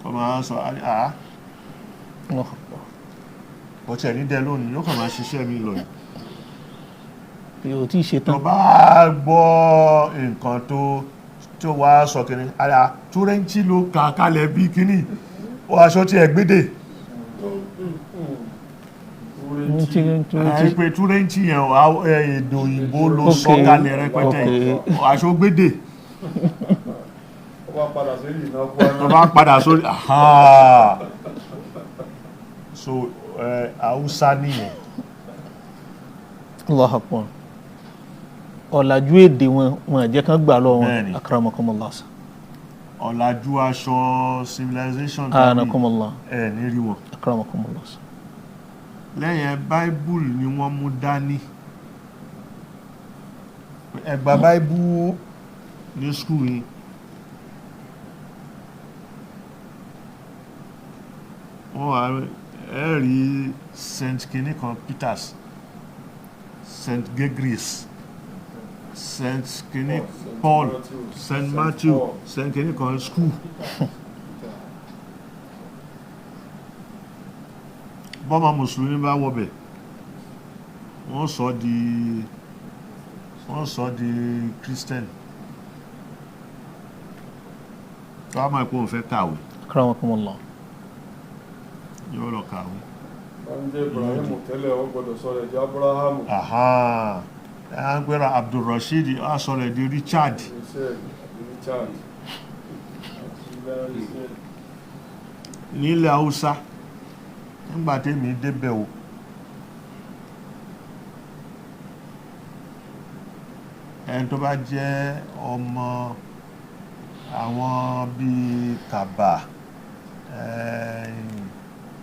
kó máa sọ àá. Allah Akbar. Kò tiẹ̀ ní dẹ lónìí, yóò kàn máa ṣiṣẹ́ mi lọ yìí. Yóò tí ì ṣe Tó tán. bá gbọ́ nǹkan tó wá sọ kiri ara túrẹ́ǹtì ló kà kalẹ̀ bí kíní ó aṣọ tí ẹ gbédè. Ẹ pé túrẹ́ǹtì yẹn èdè òyìnbó ló sọ kalẹ̀ rẹpẹtẹ, aṣọ gbédè. Ó wá padà sórí ìnáwó. Tó bá padà sórí aha. So Haúsá nìyẹn. Allah Akbar. Ọ̀làjú èdè wọn, wọn jẹ́ kán gbà lọ wọn. Bẹ́ẹ̀ni. Akramakumullah. Ọ̀làjú aṣọ civilization tàbí Anakumullah. ẹ ní rí wọn. Akramakumullah. Lẹ́yìn báíbùlù ni wọ́n mú dání, ẹ gba báíbù ní school yìí. Wọ́n wá ẹ rí Saint kinní kan Peters, Saint Gregory's, Saint kinní Paul, Saint Matthew, Saint kinní kan school. Bọ́mọ mùsùlùmí bá wọbẹ̀, wọ́n sọ di Christian tó a máa kó òun fẹ́ kàwé. Akramakumullah. Yóò lọ kàwé. Bá ń jẹ́ Ibrahim tẹ́lẹ̀, ó gbọ́dọ̀ sọ rẹ̀ di Abrahamu. Aha, ẹ á ń gbéra Abdulrasheed, á sọ rẹ̀ di Richard. Iṣẹ́ àbí Richard. Nílẹ̀ Haúsá nígbà tẹ́mi débẹ̀ o, ẹni tó bá jẹ́ ọmọ àwọn bíi Kàbà,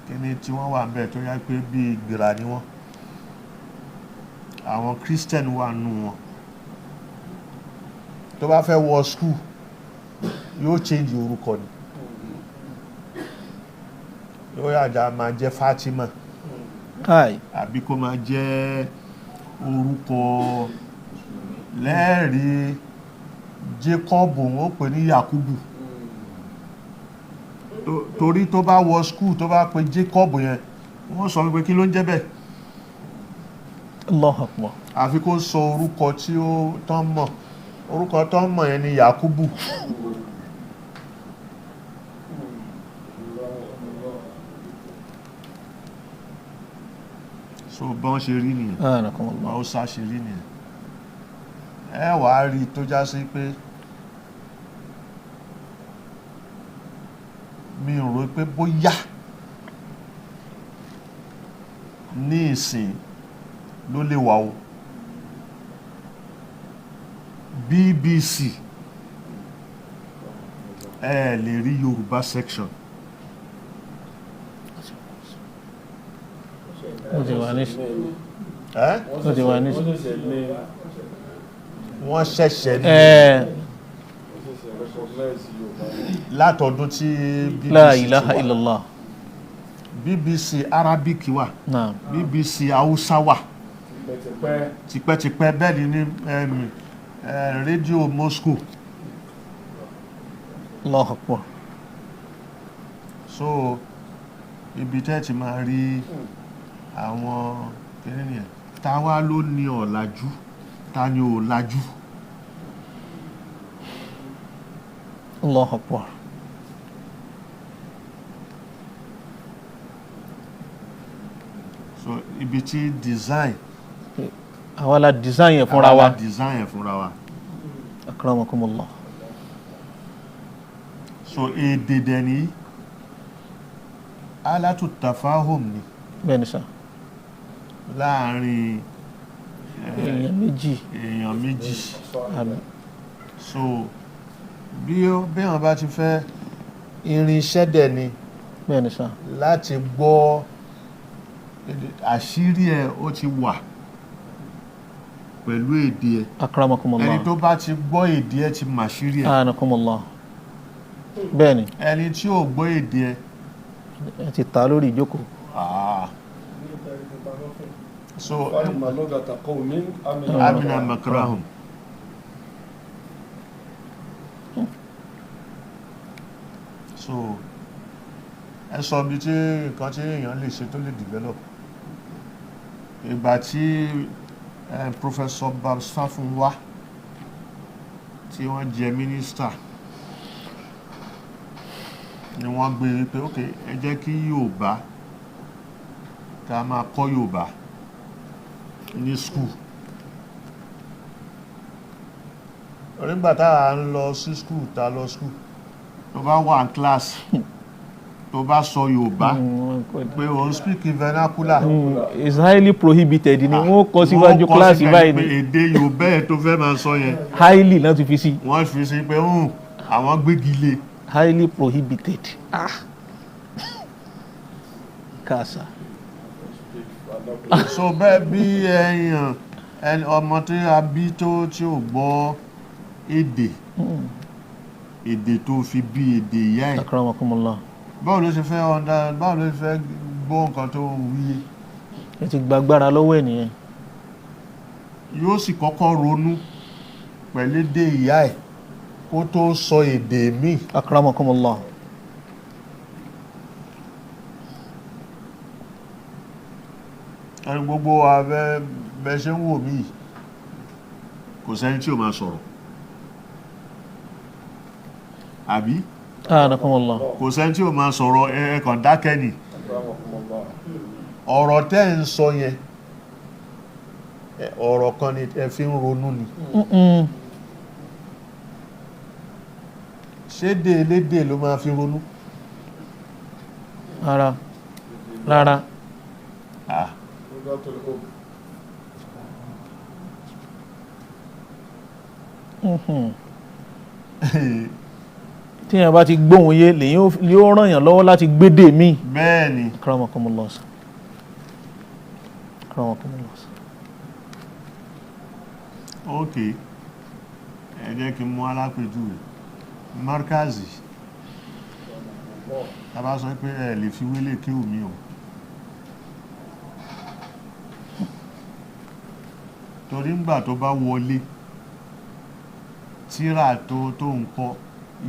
kíní tí wọ́n wà níbẹ̀ tó yá pé bíi gbìrà ni wọ́n, àwọn Christian wà nù wọn, tó bá fẹ́ wọ school yóò change orúkọ ni, yóò yàjà máa jẹ́ Fatima Kai. àbí kó máa jẹ́ orúkọ lẹ́ẹ̀rí Jacob, wọ́n pè ní Yakubu. Torí tó bá wọ school, tó bá pe Jacob yẹn, wọ́n sọ wípé kí ló ń jẹ́ bẹ́ẹ̀. Allahu Akbar. Àfi kó sọ orúkọ tí ó tán mọ̀. Orúkọ tán mọ̀ yẹn ni Yakubu. So bọ́n ṣe rí nìyẹn. Anakumullah. Haúsá ṣe rí nìyẹn. Ẹ wàá rí i tó já sí pé mi ò rò pé bóyá ní ìsìn ló lè wà o. BBC, ẹ lè rí Yorùbá section. Ó ti wà ní Ẹ Ó ti wà ní Wọ́n ṣẹ̀ṣẹ̀ ní wọ́n ṣẹ̀ṣẹ̀ ní ẹ wọ́n ṣẹ̀ṣẹ̀ recognize Yorùbá ni. Látọdún tí BBC La ti ilaha wà. illallah. BBC Arabic wà. Naam. BBC Hausa wà. Tipẹ́tipẹ́. Tipẹ́tipẹ́ bẹ́ẹ̀ ni ní rédíò Moscow. Allahu Akbar. So ibi tẹ́ ti máa rí àwọn kìnìún nìyẹn. Ta wá ló ní ọ̀làjú, ta ni ò lajú? Allahu Akbar. So ibi tí design Àwa la design yẹn fúnra wa. Àwa la design ẹ̀ fúnra wa. Akramakumullah. So èdè dẹ̀ ní alatu tafahum ni Bẹ́ẹ̀ ni sà. Láàrin Èèyàn méjì. Èèyàn méjì. Àmín. So bí wọ́n bá ti fẹ́, irinṣẹ́ dẹ̀ ni Bẹ́ẹ̀ ni sà. Láti gbọ́ àṣírí ẹ̀, ó ti wà pẹ̀lú èdè ẹ̀. Akramakumullah. Ẹni tó bá ti gbọ́ èdè ẹ̀ ti màṣírí ẹ̀. Anakumullah. Bẹ́ẹ̀ ni. Ẹni tí ò gbọ́ èdè ẹ̀, Ẹ ti ta lórí ìjókòó. Ah, so Fáìmà lugata qawmin amina makrahum. So ẹ sọ bí tí nǹkan tí èèyàn lè ṣe tó lè develop. Ìgbà tí Professor Babs Fáfúnwá tí wọ́n jẹ mínísítà ni wọ́n gbé wípé, ok, ẹ jẹ́ kí Yorùbá, ká máa kọ́ Yorùbá ní school. Nígbà tá à ń lọ sí school, tá lọ school, tó bá wà ní class, tó bá sọ Yorùbá pé òun speak vernacular, It's highly prohibited ni wọ́n kọ síwájú wọ́n kọ kíláàsì síbẹ̀ báyìí pé ni. Èdè Yorùbá ẹ̀ tó fẹ́ máa sọ yẹn, Highly náà ti fi sí. Wọ́n fi sí pé àwọn gbégi lé. Highly prohibited. Ah, kàṣà. So bẹ́ẹ̀ bí ẹyàn ẹni ọmọ tí a bí tó tí ò gbọ́ èdè tó fi bí, èdè ìyá ẹ̀, Akramakumullah. báwo ló ṣe fẹ́ ọ̀dà, báwo ló ṣe fẹ́ gbọ́ nǹkan tó ń wí? Ẹ ti gbàgbára lọ́wọ́ ẹ̀ nìyẹn. Yóò sì kọ́kọ́ ronú pẹ̀lú èdè ìyá ẹ̀ kó tó sọ èdè míì. Akramakumullah. Ẹni gbogbo wa bẹ́ bẹ́ ṣe ń wò mí yìí, kò sẹ́ni tí ò máa sọ̀rọ̀, àbí? Anakumullah. Kò sẹ́ni tí ò máa sọ̀rọ̀. Ẹ kàn dákẹ́ ni. Ọ̀rọ̀ tẹ́ ń sọ yẹn, ọ̀rọ̀ kan ni ẹ fi ń ronú ni. Ṣé dé elédè ló máa fi ronú? Rárá, rárá. Ah. Lugatul um. Tíyẹn bá ti gbóhùn yé lèyìn yóò ràn yàn lọ́wọ́ láti gbédè míì. Bẹ́ẹ̀ ni. Akramakumullah. Akramakumullah. Ok, ẹ jẹ́ kí n mú alápèjúwe markazi. Tá bá sọ pé ẹ lè fi wélé kéwù mi o, torí ńgbà tó bá wọlé, tíra tó ń kọ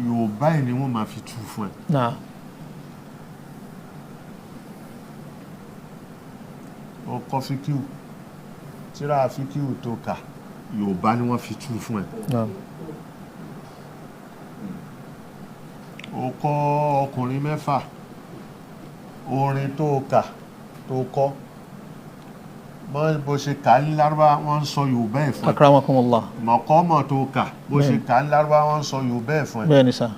Yorùbá ẹ̀ ni wọ́n máa fi tú fún ẹ. Náà. Ó kọ́ fíkíù, tíra fíkíù tó kà, Yorùbá ni wọ́n fi tú fún ẹ. Náà. Ó kọ́ ọkùnrin mẹ́fà, orin tó kà, tó kọ́, bó ṣe kà ní Lárúbá, wọ́n ń sọ Yorùbá ẹ̀ fún ẹ. Akramakumullah. Mọ̀kọ́mọ̀ tó kà, bó ṣe kà ní Lárúbá, wọ́n ń sọ Yorùbá ẹ̀ fún ẹ. Bẹ́ẹ̀ ni sà.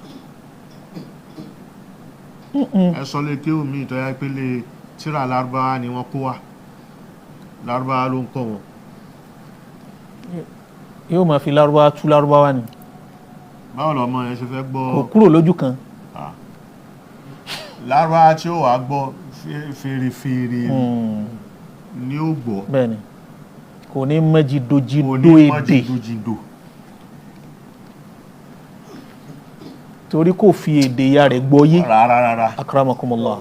Ẹ sọ lé kéwù mi tó yá pé lè tíra Lárúbá ni wọ́n kó wá, Lárúbá ló ń kọ́ wọn. Yóò máa fi Lárúbáwá tú Lárúbáwá ni. Báwo lọmọ yẹn ṣe fẹ́ gbọ́? Kò kúrò lójú kan. Lárúbá tí ó wàá gbọ́, fèrèfèrè ni ó gbọ́. Bẹ́ẹ̀ ni, kò ní mẹ́jì dojí kò dó ní èdè. Mọ́jìndòjìndò. Torí kò fi èdè ìyá rẹ̀ gbọ́ yé. Rárá, rárá. Akramakumullah.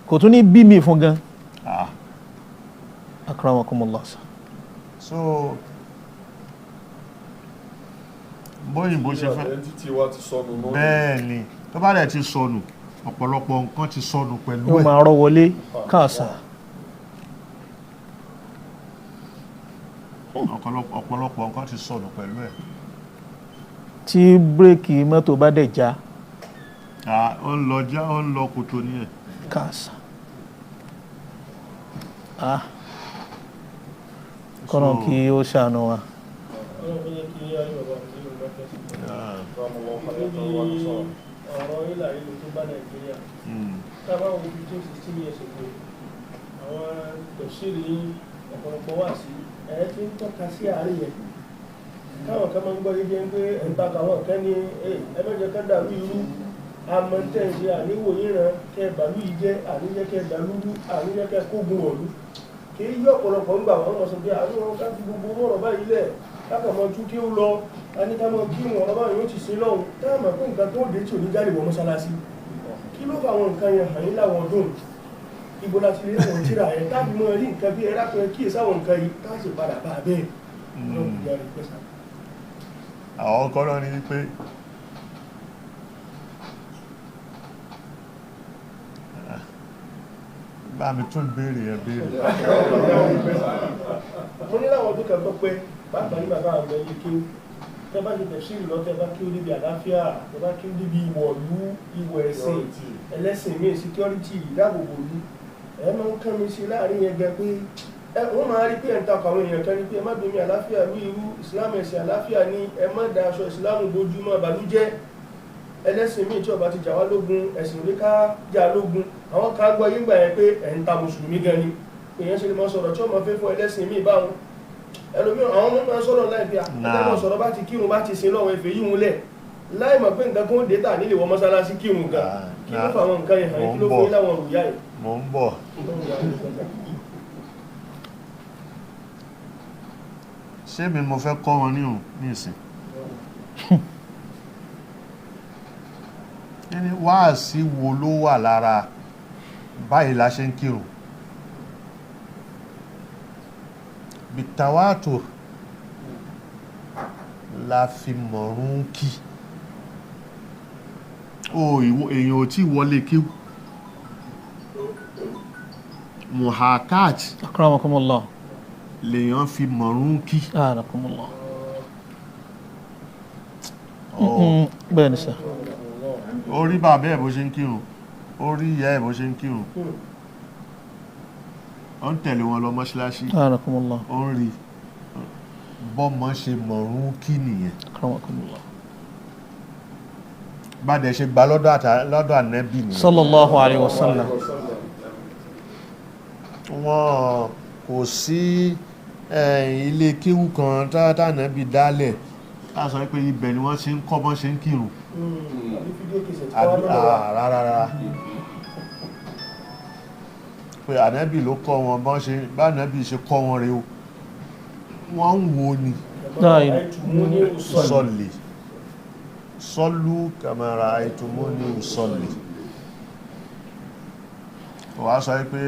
Kò tún ní bí mi fún gan. Ah. Akramakumullah. So bóyìnbó ṣe fẹ́ Identity wa ti sọnù náà. Bẹ́ẹ̀ ni, tó bá dẹ̀ ti sọnù, ọ̀pọ̀lọpọ̀ nǹkan ti sọnù pẹ̀lú Yóò ẹ̀. máa rọ́ wọlé káàsà. Ọ̀pọ̀lọpọ̀ nǹkan ti sọnù pẹ̀lú ẹ̀. Tí bírèkì mọ́tò bá dẹ̀ já, Ah, ó ń lọ já, ó ń lọ kòtò ní ẹ̀. Káàsà. Ah, kọ́nà kí ó ṣàánú wa. Ọlọ́run tó yẹ kí ayé bàbá mi nínú mọ́kẹ́sì. Níbi ọ̀rọ̀ ìlà ìlú tó bá Nàìjíríà. Tá a bá wo 15, 16 years ago, àwọn tẹ̀síìrì ọ̀pọ̀lọpọ̀ wà sí ẹ̀ tí ń tọ́ka sí àárín yẹn. Káwọn kan máa ń gbọ́ yé pé ẹ̀ ń takà àwọn kan ní ẹ mẹ́jọ ká dàrú irú amọ̀ntẹ́ǹsì àníwò yíran kẹ́ bàálù yìí jẹ́ àníjẹ́ kẹ́ dàlúrú àníjẹ́ kẹ́ kógun ọ̀lú. Kì í yí ọ̀pọ̀lọpọ̀ ń gbà wọ́n mọ̀ sọ pé àwọn ọmọ ká fi gbogbo ọ̀rọ̀ báyìí lẹ̀ kákan mọ tún kí ó lọ a ní ká mọ kí wọn ọ̀rọ̀ báyìí ó ti ṣe lọ́hùn táwọn mọ̀ pé nǹkan tó dé tí ò ní jáde wọ mọ́ṣáláṣí. Kí ló fà àwọn nǹkan yẹn hàn yín láwọn ọdún? Ibo la ti rí àwọn tíra yẹn táàbí mọ rí nǹkan bí ẹ̀rá kan kíyèsí àwọn nǹkan yìí tá a sì padà bá a bẹ́ẹ̀. Ọlọ́run ìyá rẹ̀ pẹ́sà. Àwọn kan náà ni wípé bá mi tún béèrè yẹn béèrè. Mo ní láwọn ọdún kan tó pé pàápàá ní bàbá àwọn ẹyẹ kí ó tẹ bá ṣe tẹ̀síìrì lọ, tẹ bá kí ó débi àlàáfíà, tẹ bá kí ó débi ìwọ̀lú, ìwọ̀ ẹ̀sìn ẹlẹ́sìn míì, security, ìdáàbòbò ìlú, ẹ máa ń kán mi sí láàrin yẹn gan pé ẹ wọ́n máa rí pé ẹ̀ ń takò àwọn èèyàn kan ní pé ẹ má domi àlàáfíà rú irú ìsìlámù, ẹ̀sìn àlàáfíà ni, ẹ má da aṣọ ìsìlámù bójúmọ́ àbàlújẹ́, ẹlẹ́sìn míì tí ó bá ti jà wá lógun, ẹ̀sìn òní ká jà lógun. Àwọn kan gbọ́ yín gbà yẹn pé ẹ̀ ń ta mùsùlùmí gan ni, èèyàn ṣe lè máa sọ̀rọ̀ tí ó máa fẹ́ fún ẹlẹ́sìn míì báwọn ẹlòmíràn. Àwọn ọmọ máa ń sọ̀rọ̀ láì fi àtẹ́mọ̀ sọ̀rọ̀ bá ti kírun bá ti sin lọ́wọ́ ẹ̀fẹ̀ yíhun lẹ̀ láì mọ̀ pé nǹkan kan dé tà nílé wọ mọ́sálásí kírun gan. Kí ló fà àwọn nǹkan yẹn hàn yín? Kí ló fún yín láwọn òrùyá yìí? Mò ń bọ̀. Ṣé mi mo fẹ́ kọ́ wọn ní òun ní ìsìn? Ní wáàsí wo ló wà lára báyìí la ṣe ń kírun? Bitawatur la fi mọ̀rún kí o. Ìwọ èèyàn ò tí wọlé kí muhakat Akramakumullah. lèèyàn fi mọ̀rún kí. Anakumullah. Ọ, Bẹ́ẹ̀ ni sà. Ó rí bàbá ẹ̀ bó ṣe ń kírun, ó rí ìyá ẹ̀ bó ṣe ń kírun, ó ń tẹ̀lé wọn lọ mọ́ṣáláṣí. Anakumullah. Ó ń rí bọ́mọ ṣe mọ̀rún kí nìyẹn. Akramakumullah. Bá dẹ̀ ṣe gbà lọ́dọ̀ lọ́dọ̀ ànẹ́bì nìyẹn. Sallallahu alayhi wa sallam. Wọn kò sí ilé kéwú kan tánàbì dálẹ̀ tá a sọ pé ibẹ̀ ni wọ́n ṣe ń kọ́ bọ́n ṣe ń kírun. Àbí fídíò kìsẹ̀ tí wọ́n Àbí lọ́dọ̀ wa. ah, rárá rárá, pé ànẹ́bì ló kọ́ wọn bọ́n ṣe bá ànẹ́bì ṣe kọ́ wọn rèé o, wọ́n ń wo ni. Àìtùmú ní òsọ̀lì. Sọlì sọlú kàmàrà àìtùmú ní sọlì. Wàá sọ pé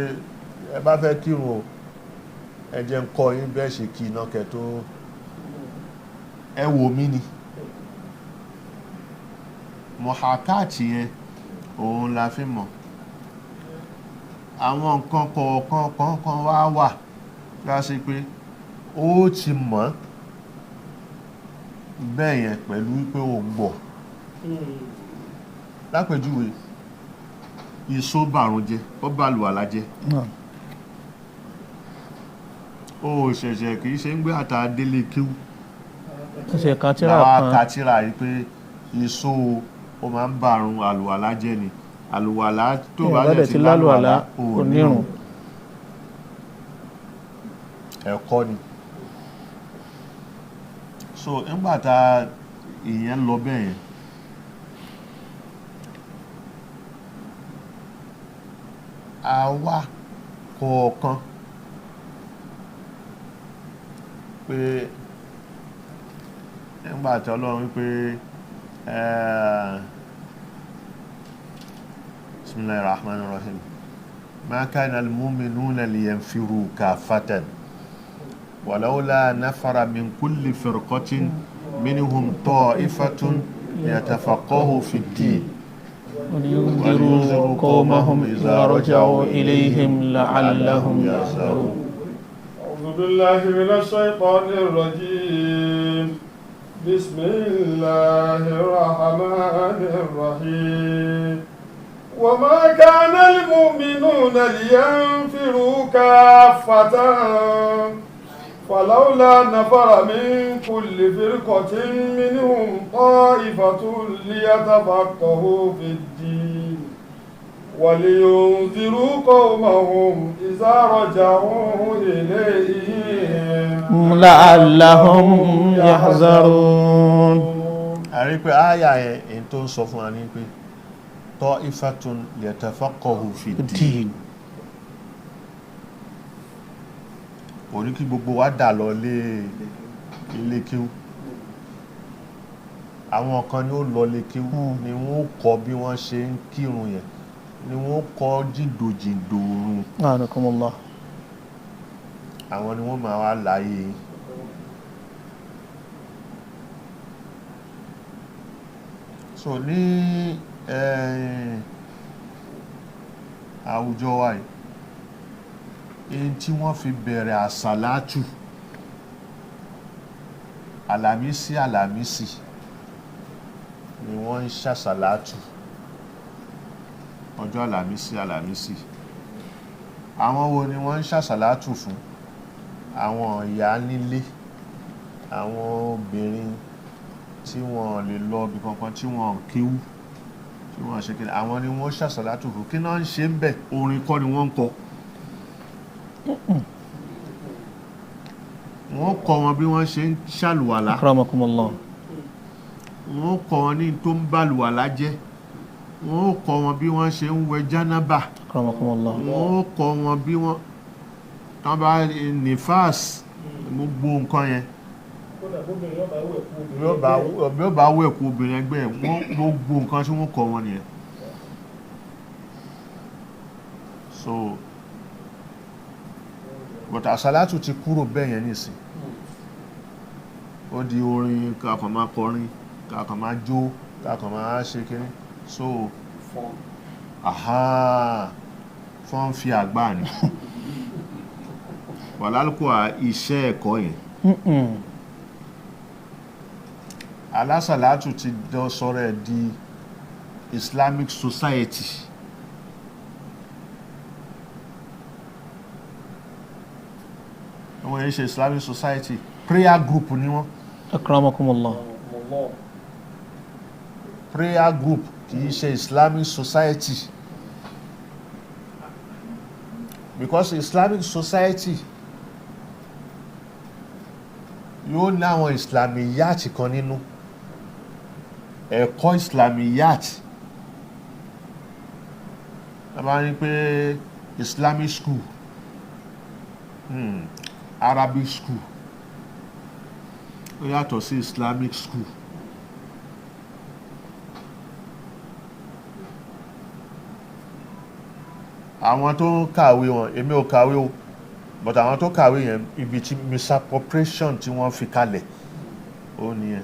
ẹ bá fẹ́ kírun o, ẹ jẹ́ ń kọ́ yín bẹ́ẹ̀ ṣe kí iná kẹ tó ẹ wò mí ni mọ̀hákáàtì yẹn òun la fi mọ̀. Àwọn nǹkan kọ̀ọ̀kan kọ̀ọ̀kan wá wà láti pé ó ti mọ̀ bẹ́ẹ̀ yẹn pẹ̀lú wípé ó gbọ́. Lápèjúwe, ìṣó bàrùn jẹ, ó bàlùwàlá jẹ. Naam. Ó ṣẹ̀ṣẹ̀ kì í ṣe ń gbé àtà délé kíw Ṣe kan tíra làwọn kan. Akatira yìí pé ìṣó ó máa ń bàrùn àlùwàlá jẹ ni àlùwàlá tó bá Èèyàn dẹ̀ ti lálùwàlá ò kò nírun. nírun. Ẹ̀kọ́ ni. So nígbà tá ìyẹn lọ bẹ́ẹ̀ yẹn, àwa kọ̀ọ̀kan pé nígbà tí Ọlọ́run wípé bismillahir rahmanir rahim, ma kana al-mu'minuna liyanfiru kaffatan ولولا نفر من كل فرقة منهم طائفة ليتفقهوا في الدين ولينذروا قومهم إذا رجعوا إليهم لعلهم يحذرون. أعوذ بالله من الشيطان الرجيم، بسم الله الرحمن الرحيم. وما كان المؤمنون لينفروا كافة. فلولا نفر من كل فرقة منهم طائفة ليتفقهوا في الدين ولينذروا قومهم إذا رجعوا إليهم لعلهم يحذرون. A rí pé àyà yẹn, èyí tó ń sọ fún wa ní pé ta'ifatun liyatafaqahu fi ddin. Dín. Kò ní kí gbogbo wa dà lọ lé ilé kíw. Àwọn kan ni ó lọ lé kíw, ni wọ́n kọ́ bí wọ́n ṣe ń kírun yẹn, ni wọ́n kọ́ jìndòjìndò òrun. Anakumullah. Àwọn ni wọ́n máa wá láyé. So ní àwùjọ wa yìí, èyí tí wọ́n fi bẹ̀rẹ̀ àsàlátù Àlàmísì, Àlàmísì ni wọ́n ń ṣàsàlátù, ọjọ́ Àlàmísì, Àlàmísì. Àwọn wo ni wọ́n ń ṣàsàlátù fún? Àwọn ìyá nílé, àwọn obìnrin tí wọ́n lè lọ ibi kankan, tí wọ́n kéwú, tí wọ́n ṣe kí, àwọn ni wọ́n ṣàsàlátù fún. Kí náà ń ṣe ń bẹ̀? Orin kọ́ ni wọ́n ń kọ. Wọ́n kọ́ wọn bí wọ́n ṣe ń ṣàlùwàlá. Akramakumullah. Wọ́n kọ́ wọn ní tó ń bàlùwàlá jẹ́. Wọ́n kọ́ wọn bí wọ́n ṣe ń wẹ jánábà. Akramakumullah. Wọ́n kọ́ wọn bí wọ́n tán bá nífàs, gbogbo nǹkan yẹn. Kódà bóbìnrin yóò bá wẹ̀ kú bí ó bá bí ó bá wẹ̀ kú obìnrin ẹgbẹ́ ẹ̀, wọ́n gbogbo nǹkan tí wọ́n kọ́ wọn nìyẹn. So but àsálátù ti kúrò bẹ́ẹ̀ yẹn nísìn. Ó di orin, ká kàn máa kọrin, ká kàn máa jó, ká kàn máa ṣe kínní. So aha, fọ́n fi àgbà ni wàlálùkù iṣẹ́ ẹ̀kọ́ yẹn. Alásàlátù ti dán sọ́rọ̀ ẹ̀ di Islamic Society. Wọ́n yẹn ṣe Islamic Society, prayer group ni wọ́n. Akramakumullah. Prayer group, kì í ṣe Islamic Society, because Islamic Society yóò ní àwọn Islamiyat kan nínú, ẹ̀kọ́ Islamiyat. A bá ní pé Islamic school, Arabic school, ó yàtọ̀ sí Islamic school. Àwọn tó ń kàwé wọn, èmi ò kàwé o, but àwọn tó kàwé yẹn, ibi tí misappropriation tí wọ́n fi kalẹ̀ ó nìyẹn.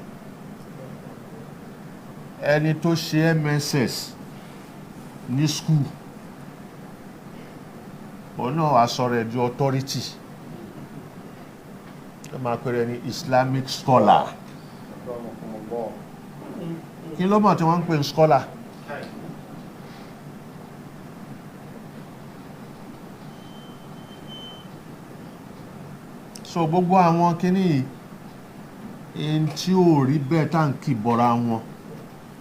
Ẹni tó ṣe MSS ní school, òun náà wàá sọ̀rọ̀ ẹ̀ di authority, ó máa pèrè ní Islamic scholar. Kí ló mọ̀ tí wọ́n ń pè ní scholar? So gbogbo àwọn kíní yìí, ẹni tí ò rí bẹ́ẹ̀ tá à ń kì bọ́ra wọn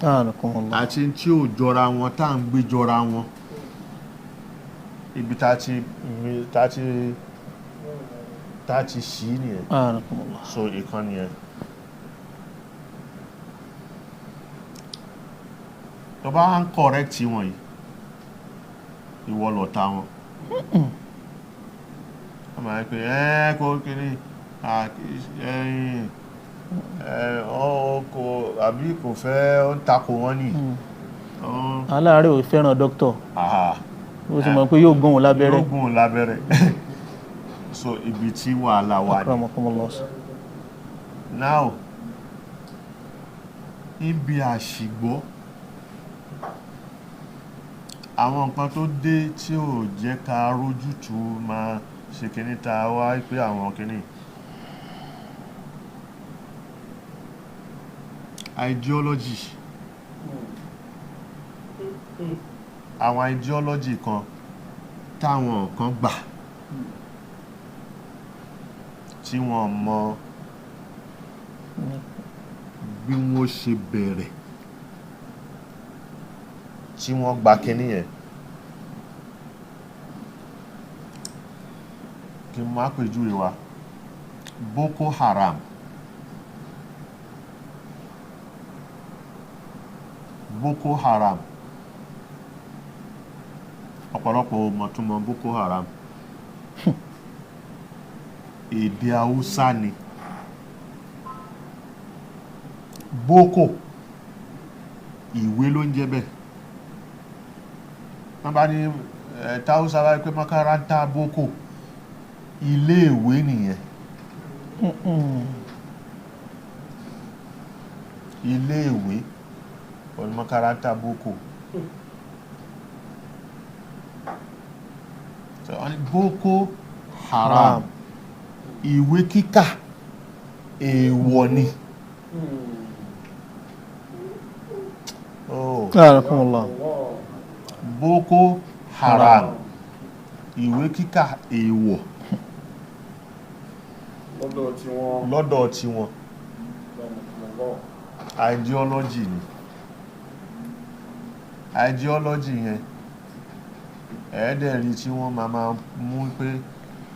Anakumullah. àti tí ò jọra wọn tá à ń gbé jọra wọn, ibi tá a ti ṣí nìyẹn. Anakumullah. So ìkan nìyẹn. Tó bá ń correct wọn yìí, ìwọ lọ̀tá wọn. Wọ́n máa ń pè ẹ́ kó kíní ẹ̀yìn ẹ̀ ọ́ kò àbí kò fẹ́, ó ń takò wọ́n nì. Aláàárẹ̀ ò fẹ́ràn dókítà, ó sì mọ̀ pé yóò gún òun lábẹ́rẹ́. Yóò gún un lábẹ́rẹ́. So ibi tí wàhálà wà ní. Akramakumullah. Now, níbi àṣìgbọ́, àwọn nǹkan tó dé tí ò jẹ́ ká rójútùú máa ṣe kíní ta wá pé àwọn kíní ideology, àwọn ideology kan táwọn kan gbà tí Tí wọ́n mọ bí wọ́n ṣe bẹ̀rẹ̀ tí wọ́n gba kinní yẹn. Kí n má pèjúwe wa, Boko Haram. Boko Haram, ọ̀pọ̀lọpọ̀ ò mọ̀ túmọ̀ Boko Haram. Èdè Haúsá ni. Boko, ìwé ló ń jẹ́ bẹ́ẹ̀. Wọ́n bá ní ẹ̀ táwùsá bá pé makaranta boko, iléèwé nìyẹn. Iléèwé òní makaranta boko. So, wọ́n ní Boko Haram, ìwé kíkà èèwọ̀ ni. Oh. A'anakumullah. Boko Haram, ìwé kíkà èèwọ̀ Lọ́dọ̀ tí wọ́n. Lọ́dọ̀ tiwọn. Ideology ni. Ideology yẹn, ẹ̀ẹ́dẹ̀rí tí wọ́n máa máa mú pé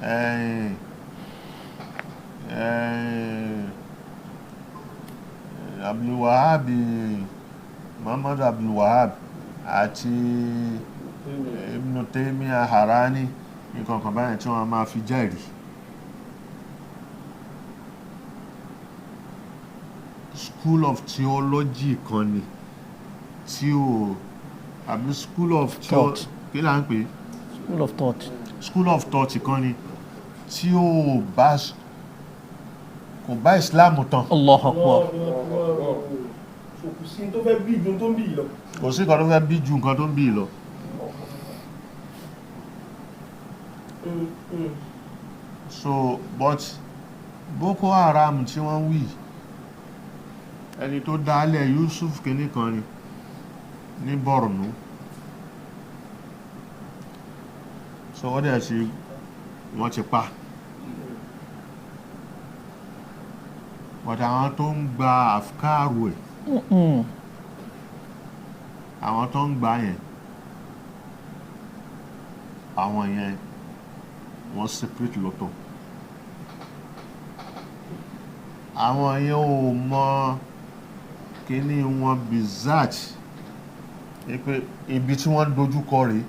ẹ̀yìn ẹ̀yìn Abdulwahab, Muhammad Abdulwahab àti Ibn Taymiyyah Harani, nǹkan kan báyìí tí wọ́n máa fi jẹ́rìí. School of theology kan ni tí ó àbí school of Thought. Kí là ń pè é? School of thought. School of thought kan ni tí ó bá kò bá Islam tán. Allahu Akbar. So kò sí tó fẹ́ bí ju tó ń bí yìí lọ. Kò sí nǹkan tó fẹ́ bí ju nǹkan tó ń bí lọ. So but Boko Haram tí wọ́n wí, ẹni tó dálẹ̀, Yusuf kìíní kan ni ní Borno. So wọ́n dẹ̀ ṣe, wọ́n ti pa, but àwọn tó ń gba afkaru ẹ̀, àwọn tó ń gbà yẹn, àwọn yẹn wọ́n separate lọ́tọ̀. Àwọn yẹn ò mọ kíní wọn bizat pé ibi tí wọ́n dojú kọ rèé.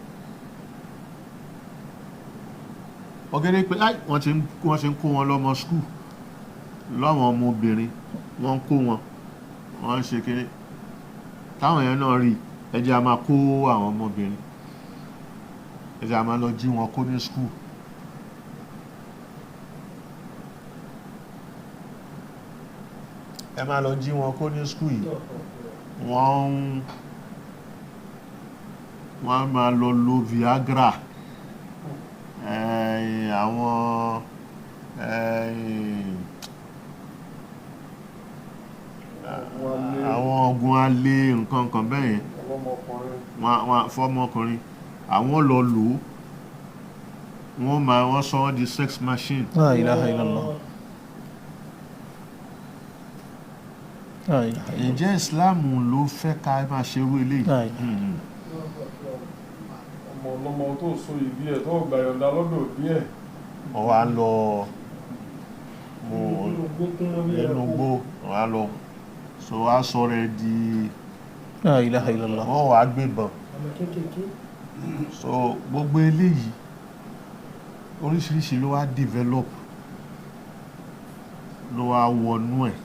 Ọ̀gẹ́dẹ́ pé ai wọ́n ti ń kó wọn lọ́mọ school, lọ́wọ́n ọmọbìnrin wọ́n ń kó wọn, wọ́n ń ṣe kíní táwọn yẹn náà rí. Ẹ jẹ́ a máa kó àwọn ọmọbìnrin, ẹ jẹ́ a máa lọ jí wọn kó ní school. Ẹ máa lọ jí wọn kó ní school yìí, wọ́n máa lọ lo Viagra, àwọn àwọn oògùn alẹ́, nǹkan kan bẹ́ẹ̀ yẹn. Ọlọ́mọkùnrin. Wọ́n fọ́mọkùnrin, àwọn lọ lò ó, wọ́n máa wọ́n sọ wọ́n di sex machine. La ilaha illallah. La ilaha illallah. Ǹjẹ́ Islam ló fẹ́ ká máa ṣerú eléyìí? La ilaha. Ọmọ ọlọ́mọ tó so ìbí ẹ̀ tó gbà yọ̀ǹda lọ́dọ̀ òbí ẹ̀. Wọ́n wá lọ mo Inú igbó kún mọ́ bí nínú ẹranko. igbó, wọ́n wá lọ so wá sọ rẹ̀ di La ilaha illallah. Wọ́n wá gbébọn. Àmọ́ kéékèèké. So gbogbo eléyìí, oríṣiríṣi ló wá develop, ló wá wọnú ẹ̀.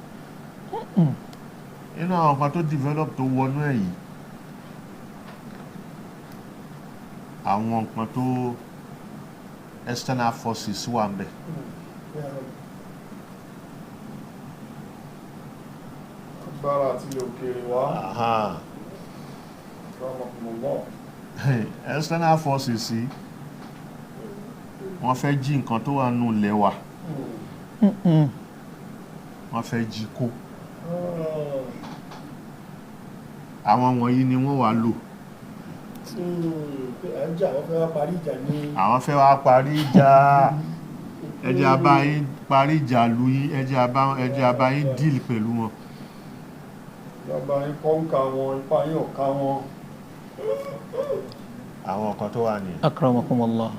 Nínú àwọn kan tó develop tó wọnú ẹ̀ yìí, àwọn nǹkan tó external forces wà ń bẹ̀. Agbára àti ilẹ̀ òkèèrè wá. Aha. Rahmatullah. External forces yìí, wọ́n fẹ́ jí nǹkan tó wà nù ilẹ̀ wa, wọ́n fẹ́ jí kó. Àwọn wọ̀nyí ni wọ́n wá lò. Pé à ń jà, wọ́n fẹ́ wá parí ìjà ní. Àwọn fẹ́ wá parí ìjà, ẹ jẹ́ a bá yín. parí ìjà lu yín, ẹ jẹ́ a bá yín díìl pẹ̀lú wọn. Ìjọba yín kọ́ńkà wọn, ipá yín ọ̀ka wọn. Àwọn nǹkan tó wà nìyẹn. Akramakumullah.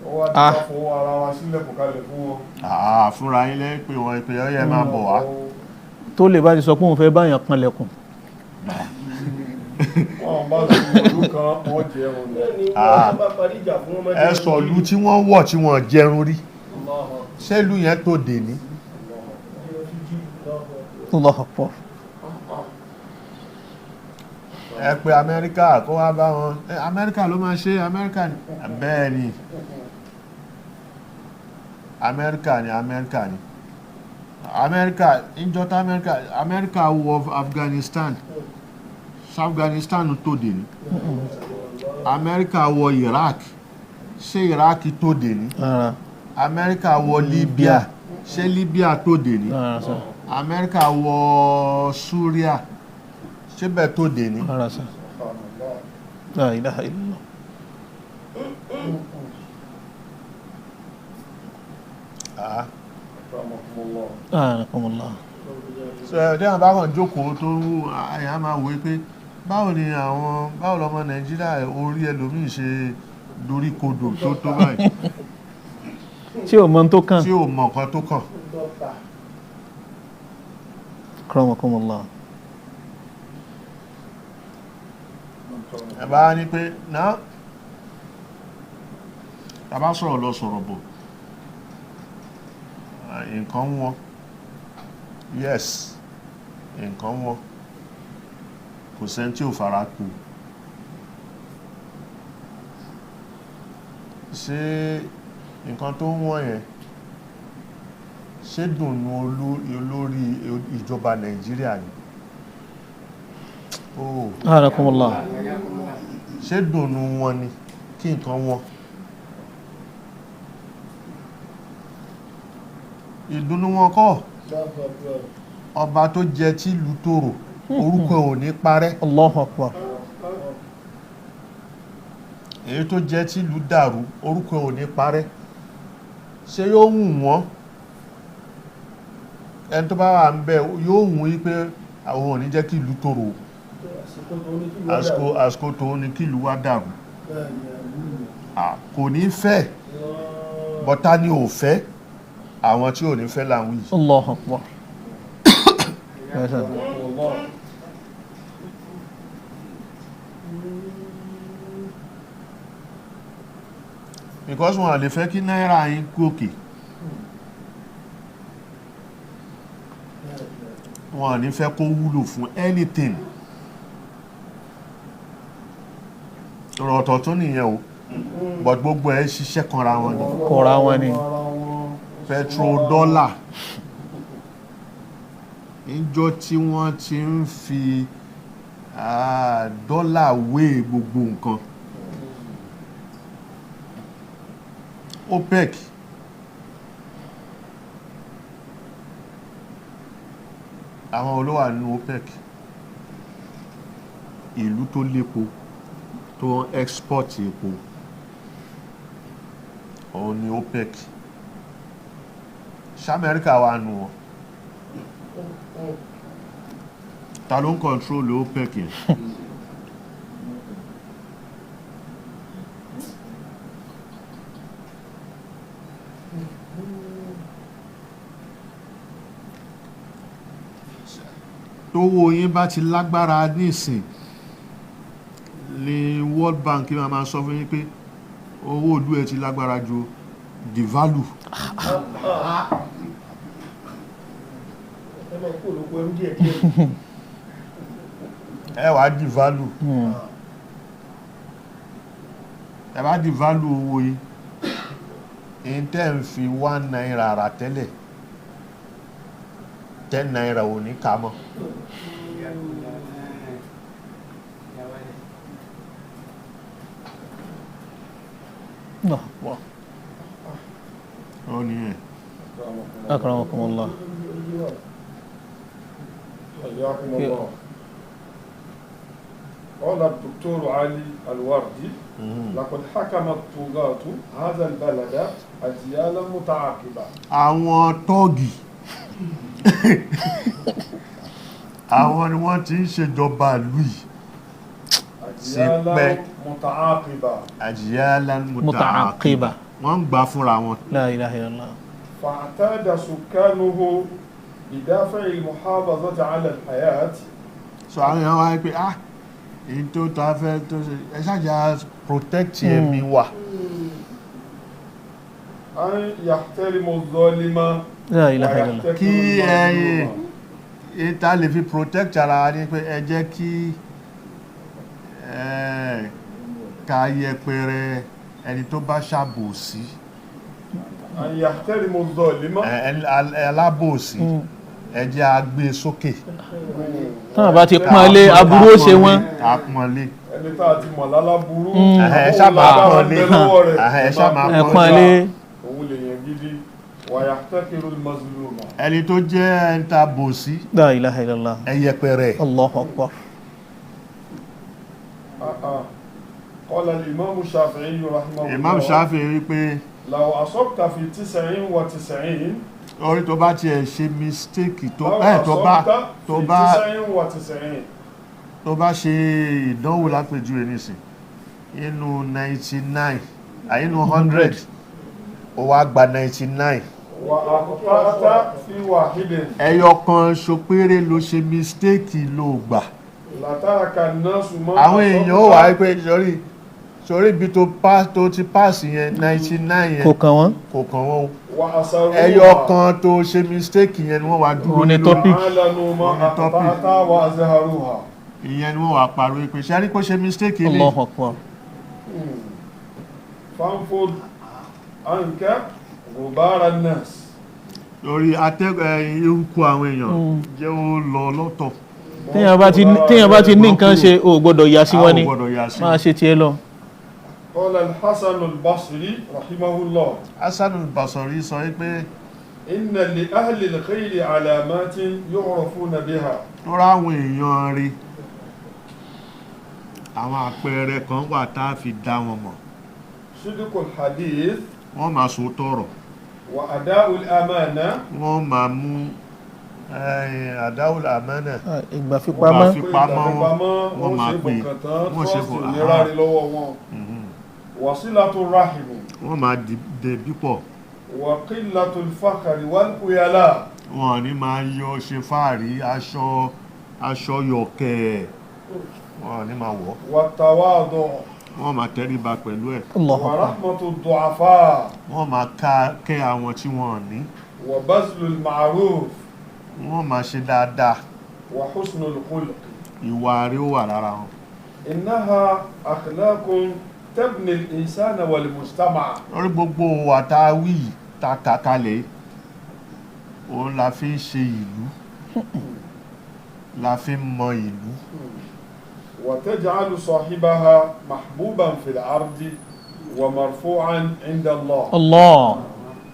Ó wá ní ká fọwọ́ ara wa sílẹ̀kùn kalẹ̀ fún wọn. Àà fúnra yín lẹ́yìn pé wọ́n pé ó yẹ máa bọ̀ wá. Tó lè bá ti sọ pé òun fẹ́ báyàn kanlẹ̀kùn. Wọ́n bá sùn ìlú kan, wọ́n jẹun ni. Ẹ sọ̀lú tí wọ́n wọ̀ tí wọ́n jẹun rí. Ṣé ìlú yẹn tó dè ní? Allahu Akbar. Ẹ pé Amẹ́ríkà kó wá bá wọn. Amẹ́ríkà ló máa ṣe, Amẹ́ríkà ni. Bẹ́ẹ̀ ni. Amẹ́ríkà ni, Amẹ́ríkà ni. Amẹ́ríkà, ìjọta Amẹ́ríkà, Amẹ́ríkà wọ Afghanistan. Afghanistan tó dè ní. Amẹ́ríkà wọ Iraq. Ṣé Iraq tó dè ní? Amẹ́ríkà wọ Libya. Ṣé Libya tó dè ní? Amẹ́ríkà wọ Syria. Ṣé bẹ́ẹ̀ tó dè ní? La ilaha illallah. Akramakumullah. So ẹ̀dẹ́ àbá kan jókòó tó ń wò, àyà máa wò pé báwo ni àwọn báwo lọmọ Nàìjíríà orí ẹlòmíì ṣe dorí kodò tó tó báyìí. Tí ò mọ tó kàn. Tí ò mọ nǹkan tó kàn. Akramakumullah. Ẹ bá ní pé náà tá bá sọ̀rọ̀ lọ sọ̀rọ̀ bọ̀, nǹkan wọ́n. Yes, nǹkan wọ́n. Kò sẹ́ni tí ò fara kù. Ṣé nǹkan tó ń wọ́n yẹn, ṣé dùnnú olórí ìjọba Nàìjíríà ni? Oh. Akramakumullah. Ṣé dùnnú wọn ni kí nǹkan wọ́n? Ìdùnnú wọn kọ́. Ọba tó jẹ tí ìlú tòrò, orúkọ ò ní parẹ́. Allahu Akbar. Èyí tó jẹ tí ìlú dàrú, orúkọ ò ní parẹ́. Ṣé yóò wù wọ́n? Ẹni tó bá wà ń bẹ̀ yóò wù í pé àwọn ò ní jẹ́ kí ìlú tòrò. Àsìkò tó ní kí ìlú wá dàrú. Kò ní fẹ́, bọ́tá ni ò fẹ́. Àwọn tí ò ní fẹ́ là ń wí. Allahu Akbar. Because wọn lè fẹ́ kí náírà yín gòkè. Wọn ní fẹ́ kó wúlò fún anything. Ọ̀rọ̀ ọ̀tọ̀ tún nìyẹn o. But gbogbo ẹ̀ ṣiṣẹ́ kanra wọn ni. Kọra wọn ni. Petrodollar. Níjọ́ tí wọ́n ti ń fi dọ́là wé gbogbo nǹkan. OPEC àwọn olówà nínú OPEC, ìlú tó lépo tó ń export epo òun ni OPEC. Ṣé Amẹ́ríkà wà nù wọn? Ta ló ń control OPEC yẹn? Tówó yín bá ti lágbára nísìn ní World Bank máa sọ fún yín pé owó ìlú ẹ ti lágbára ju the value. Ẹ wá di value. Ẹ bá di value owó yín, in tẹ́ ń fi 1 naira rà tẹ́lẹ̀, 10 naira ò ní ká mọ́. Ó ní ẹ̀. Akramakumullah. قال الدكتور علي الوردي لقد حكم الطغاة هذا البلد أجيالا متعاقبة. Àwọn tọ́ọ̀gì, àwọn ni wọ́n ti ń ṣèjọba ìlú yìí. أجيالا pẹ́. متعاقبة. أجيالا muta'aqiba. Wọ́n ń gbà fúnra wọn. La ilaha illallah. فاعتاد سكانه بدافع المحافظة على الحياة. So àwọn èèyàn wá pé, ah, èyí tó ta fẹ́ tó ṣe, ẹ ṣáàjà protect ẹ̀mí wa. أن يحترموا الظالم La ilaha illallah. ويحتكروا Kí ẹyin المظلوم. èyí tá lè fi protect ara wa ni pé ẹ jẹ́ kí ẹ ká yẹpẹrẹ ẹni tó bá ṣàbòsí. أن يحترموا الظالم. Alábòsí, ẹ jẹ́ á gbé sókè. Táwọn bá ti pọ́n lé, aburú ó ṣe wọ́n. Ká pọ́n lé. Ẹni tá a ti mọ̀ láláburú, Ẹ ṣáà máa pọ́n lé. Ẹ ṣáà máa Ẹ pọ́n lé. Òun lè yàn gidi. ويحتقر المظلوم. Ẹni tó jẹ́ ẹni tá a bòsí, La ilaha illallah. ẹ yẹpẹrẹ. Allahu akbar. آه آه. قال الإمام الشافعي رحمه الله Imam Shafi'i rí pé لو أصبت في 99 orí tó bá tiẹ̀ ṣe mistake tó لو ẹ tó bá أصبت tó في bá 99 tó bá ṣe ìdánwò lápèjúwe nísìn, inú 99, inú 100, ó wá gba 99, وأخطأت في واحد، ẹyọ kan ṣo péré ló ṣe mistake ló gbà, لترك الناس ما àwọn èèyàn ó wà أصبت. pé sórí ibi tó pass, tó ti pass yẹn, 99 Kò yẹn, kàn wọ́n. kò kàn wọ́n o. وأسروها. Ẹyọ kan tó ṣe mistake yẹn ni wọ́n wá dúró Òun ni lé lórí. topic. وأعلنوا ما Òun ni topic. أخطأت وأظهروها. Ìyẹn ni wọ́n wá pariwo pé ṣe rí kó ṣe mistake ilé. Allahu akbar. فانفض عنك غبار الناس. Lórí atẹ́gùn eruku àwọn èèyàn, jẹ́ ó lọ lọ́tọ̀. Téèyàn bá ti ní nǹkan ṣe, o ò gbọ́dọ̀ yà sí A wọn ò ni. gbọ́dọ̀ yà sí Máa wọn. ṣe tiẹ̀ lọ. قال الحسن البصري رحمه الله Hasan al-Basri sọ wípé إن لأهل الخير علامات يعرفون بها. Tó ráwọn èèyàn rí, àwọn àpẹẹrẹ kan wà tá a fi dá wọn mọ̀. صدق الحديث. Wọ́n máa sọ tọrọ. وأداء الأمانة. Wọ́n máa mú àdáwò àmánà. Ìgbà fipamọ́. Ìgbà fipamọ́ wọn. wọ́n Wọ́n máa ṣe pè fọkàn tán, wọ́n ṣe trust fọ nírárì lọ́wọ́ wọn. وصلة الرحم. Wọ́n máa dẹ̀bí pọ̀. وقلة الفخر والخيلاء. Wọn ò ní máa yọ ṣe fáàrí, aṣọ yọ̀kẹ̀ wọn ò ní máa wọ̀. والتواضع. Wọ́n máa tẹríba pẹ̀lú ẹ̀. Allahu akbar. ورحمة الضعفاء. Wọ́n máa kẹ́ àwọn tí wọ́n ò ní. وبذل المعروف. Wọ́n máa ṣe dáadáa. وحسن الخلق. Ìwà rí ó wà lára wọn. إنها أخلاق تبني الإنسان والمجتمع. Lórí gbogbo wa tá a wí yìí, tá a kà kalẹ̀ yìí, òun la fi ń ṣe ìlú, la fi ń mọ ìlú. وتجعل صاحبها محبوبا في الأرض ومرفوعا عند الله. Allah.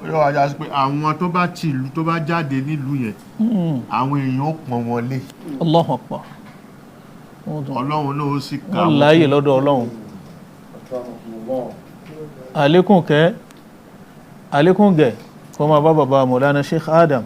Ó yọ wájà sí pé àwọn tó bá ti ìlú, tó bá jáde nílùú yẹn, àwọn èèyàn ó pọ́n wọn lé. Allahu akbar. Wọ́n Ọlọ́run náà ó sì kà wọ́n wọ́n. láàyè lọ́dọ̀ Ọlọ́run. أكرمكم الله. Àlékún kẹ́, àlékún gẹ̀, kó máa bá bàbá Mọ̀lánà Sheikh Adam.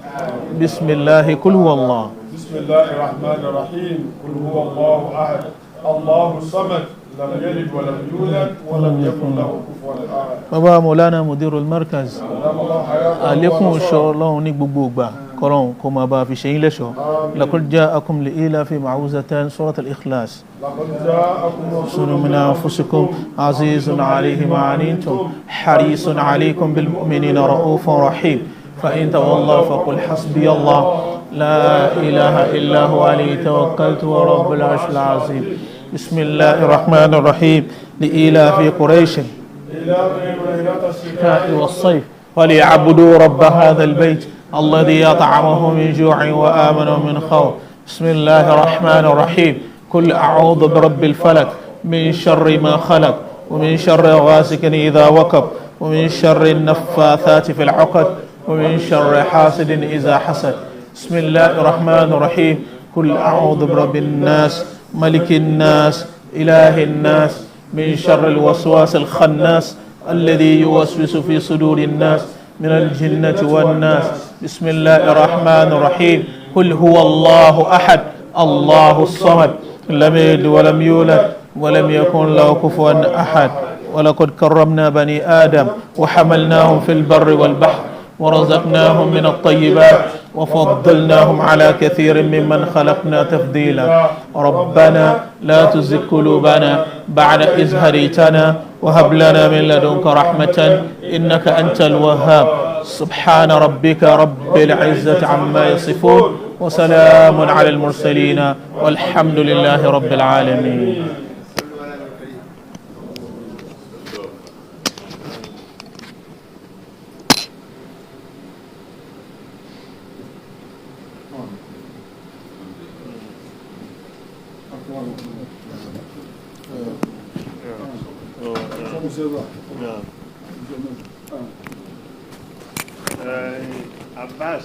Bismillahi kul huwallah. بسم الله الرحمن الرحيم. قل هو الله أحد الله الصمد لم يلد ولم يولد ولم يكن له كفوا أحد. Bàbá Mọ̀lánà Mudirul Markaz, أدام الله حياته àlékún ونصره. ìṣọ́ Ọlọ́run ní gbogbo ìgbà, kọ́lọ́run kó máa bá fi ṣe yín lẹ́ṣọ́. Laqad ja'akum li ilafi ma'uzatan surat al-Ikhlas. لقد جاءكم رسول من أنفسكم عزيز عليه ما عنتم حريص عليكم بالمؤمنين رؤوف رحيم، فإن تولوا فقل حسبي الله لا إله إلا هو عليه توكلت ورب العرش العظيم. بسم الله الرحمن الرحيم. لإيلاف قريش إلى رحلة الشتاء الشتاء والصيف وليعبدوا رب هذا البيت الذي أطعمهم من جوع وآمنهم من خوف. بسم الله الرحمن الرحيم. قل أعوذ برب الفلك من شر ما خلق ومن شر غاسق إذا وقب ومن شر النفاثات في العقد ومن شر حاسد إذا حسد. بسم الله الرحمن الرحيم. قل أعوذ برب الناس ملك الناس إله الناس، من شر الوسواس الخناس الذي يوسوس في صدور الناس، من الجنة والناس. بسم الله الرحمن الرحيم. قل هو الله أحد، الله الصمد، لم يلد ولم يولد ولم يكن له كفوا أحد. ولقد كرمنا بني آدم وحملناهم في البر والبحر ورزقناهم من الطيبات وفضلناهم على كثير ممن خلقنا تفضيلا. ربنا لا تزغ قلوبنا بعد إذ هديتنا وهب لنا من لدنك رحمة إنك أنت الوهاب. سبحان ربك رب العزة عما يصفون، وسلام على المرسلين، والحمد لله رب العالمين. Abbas.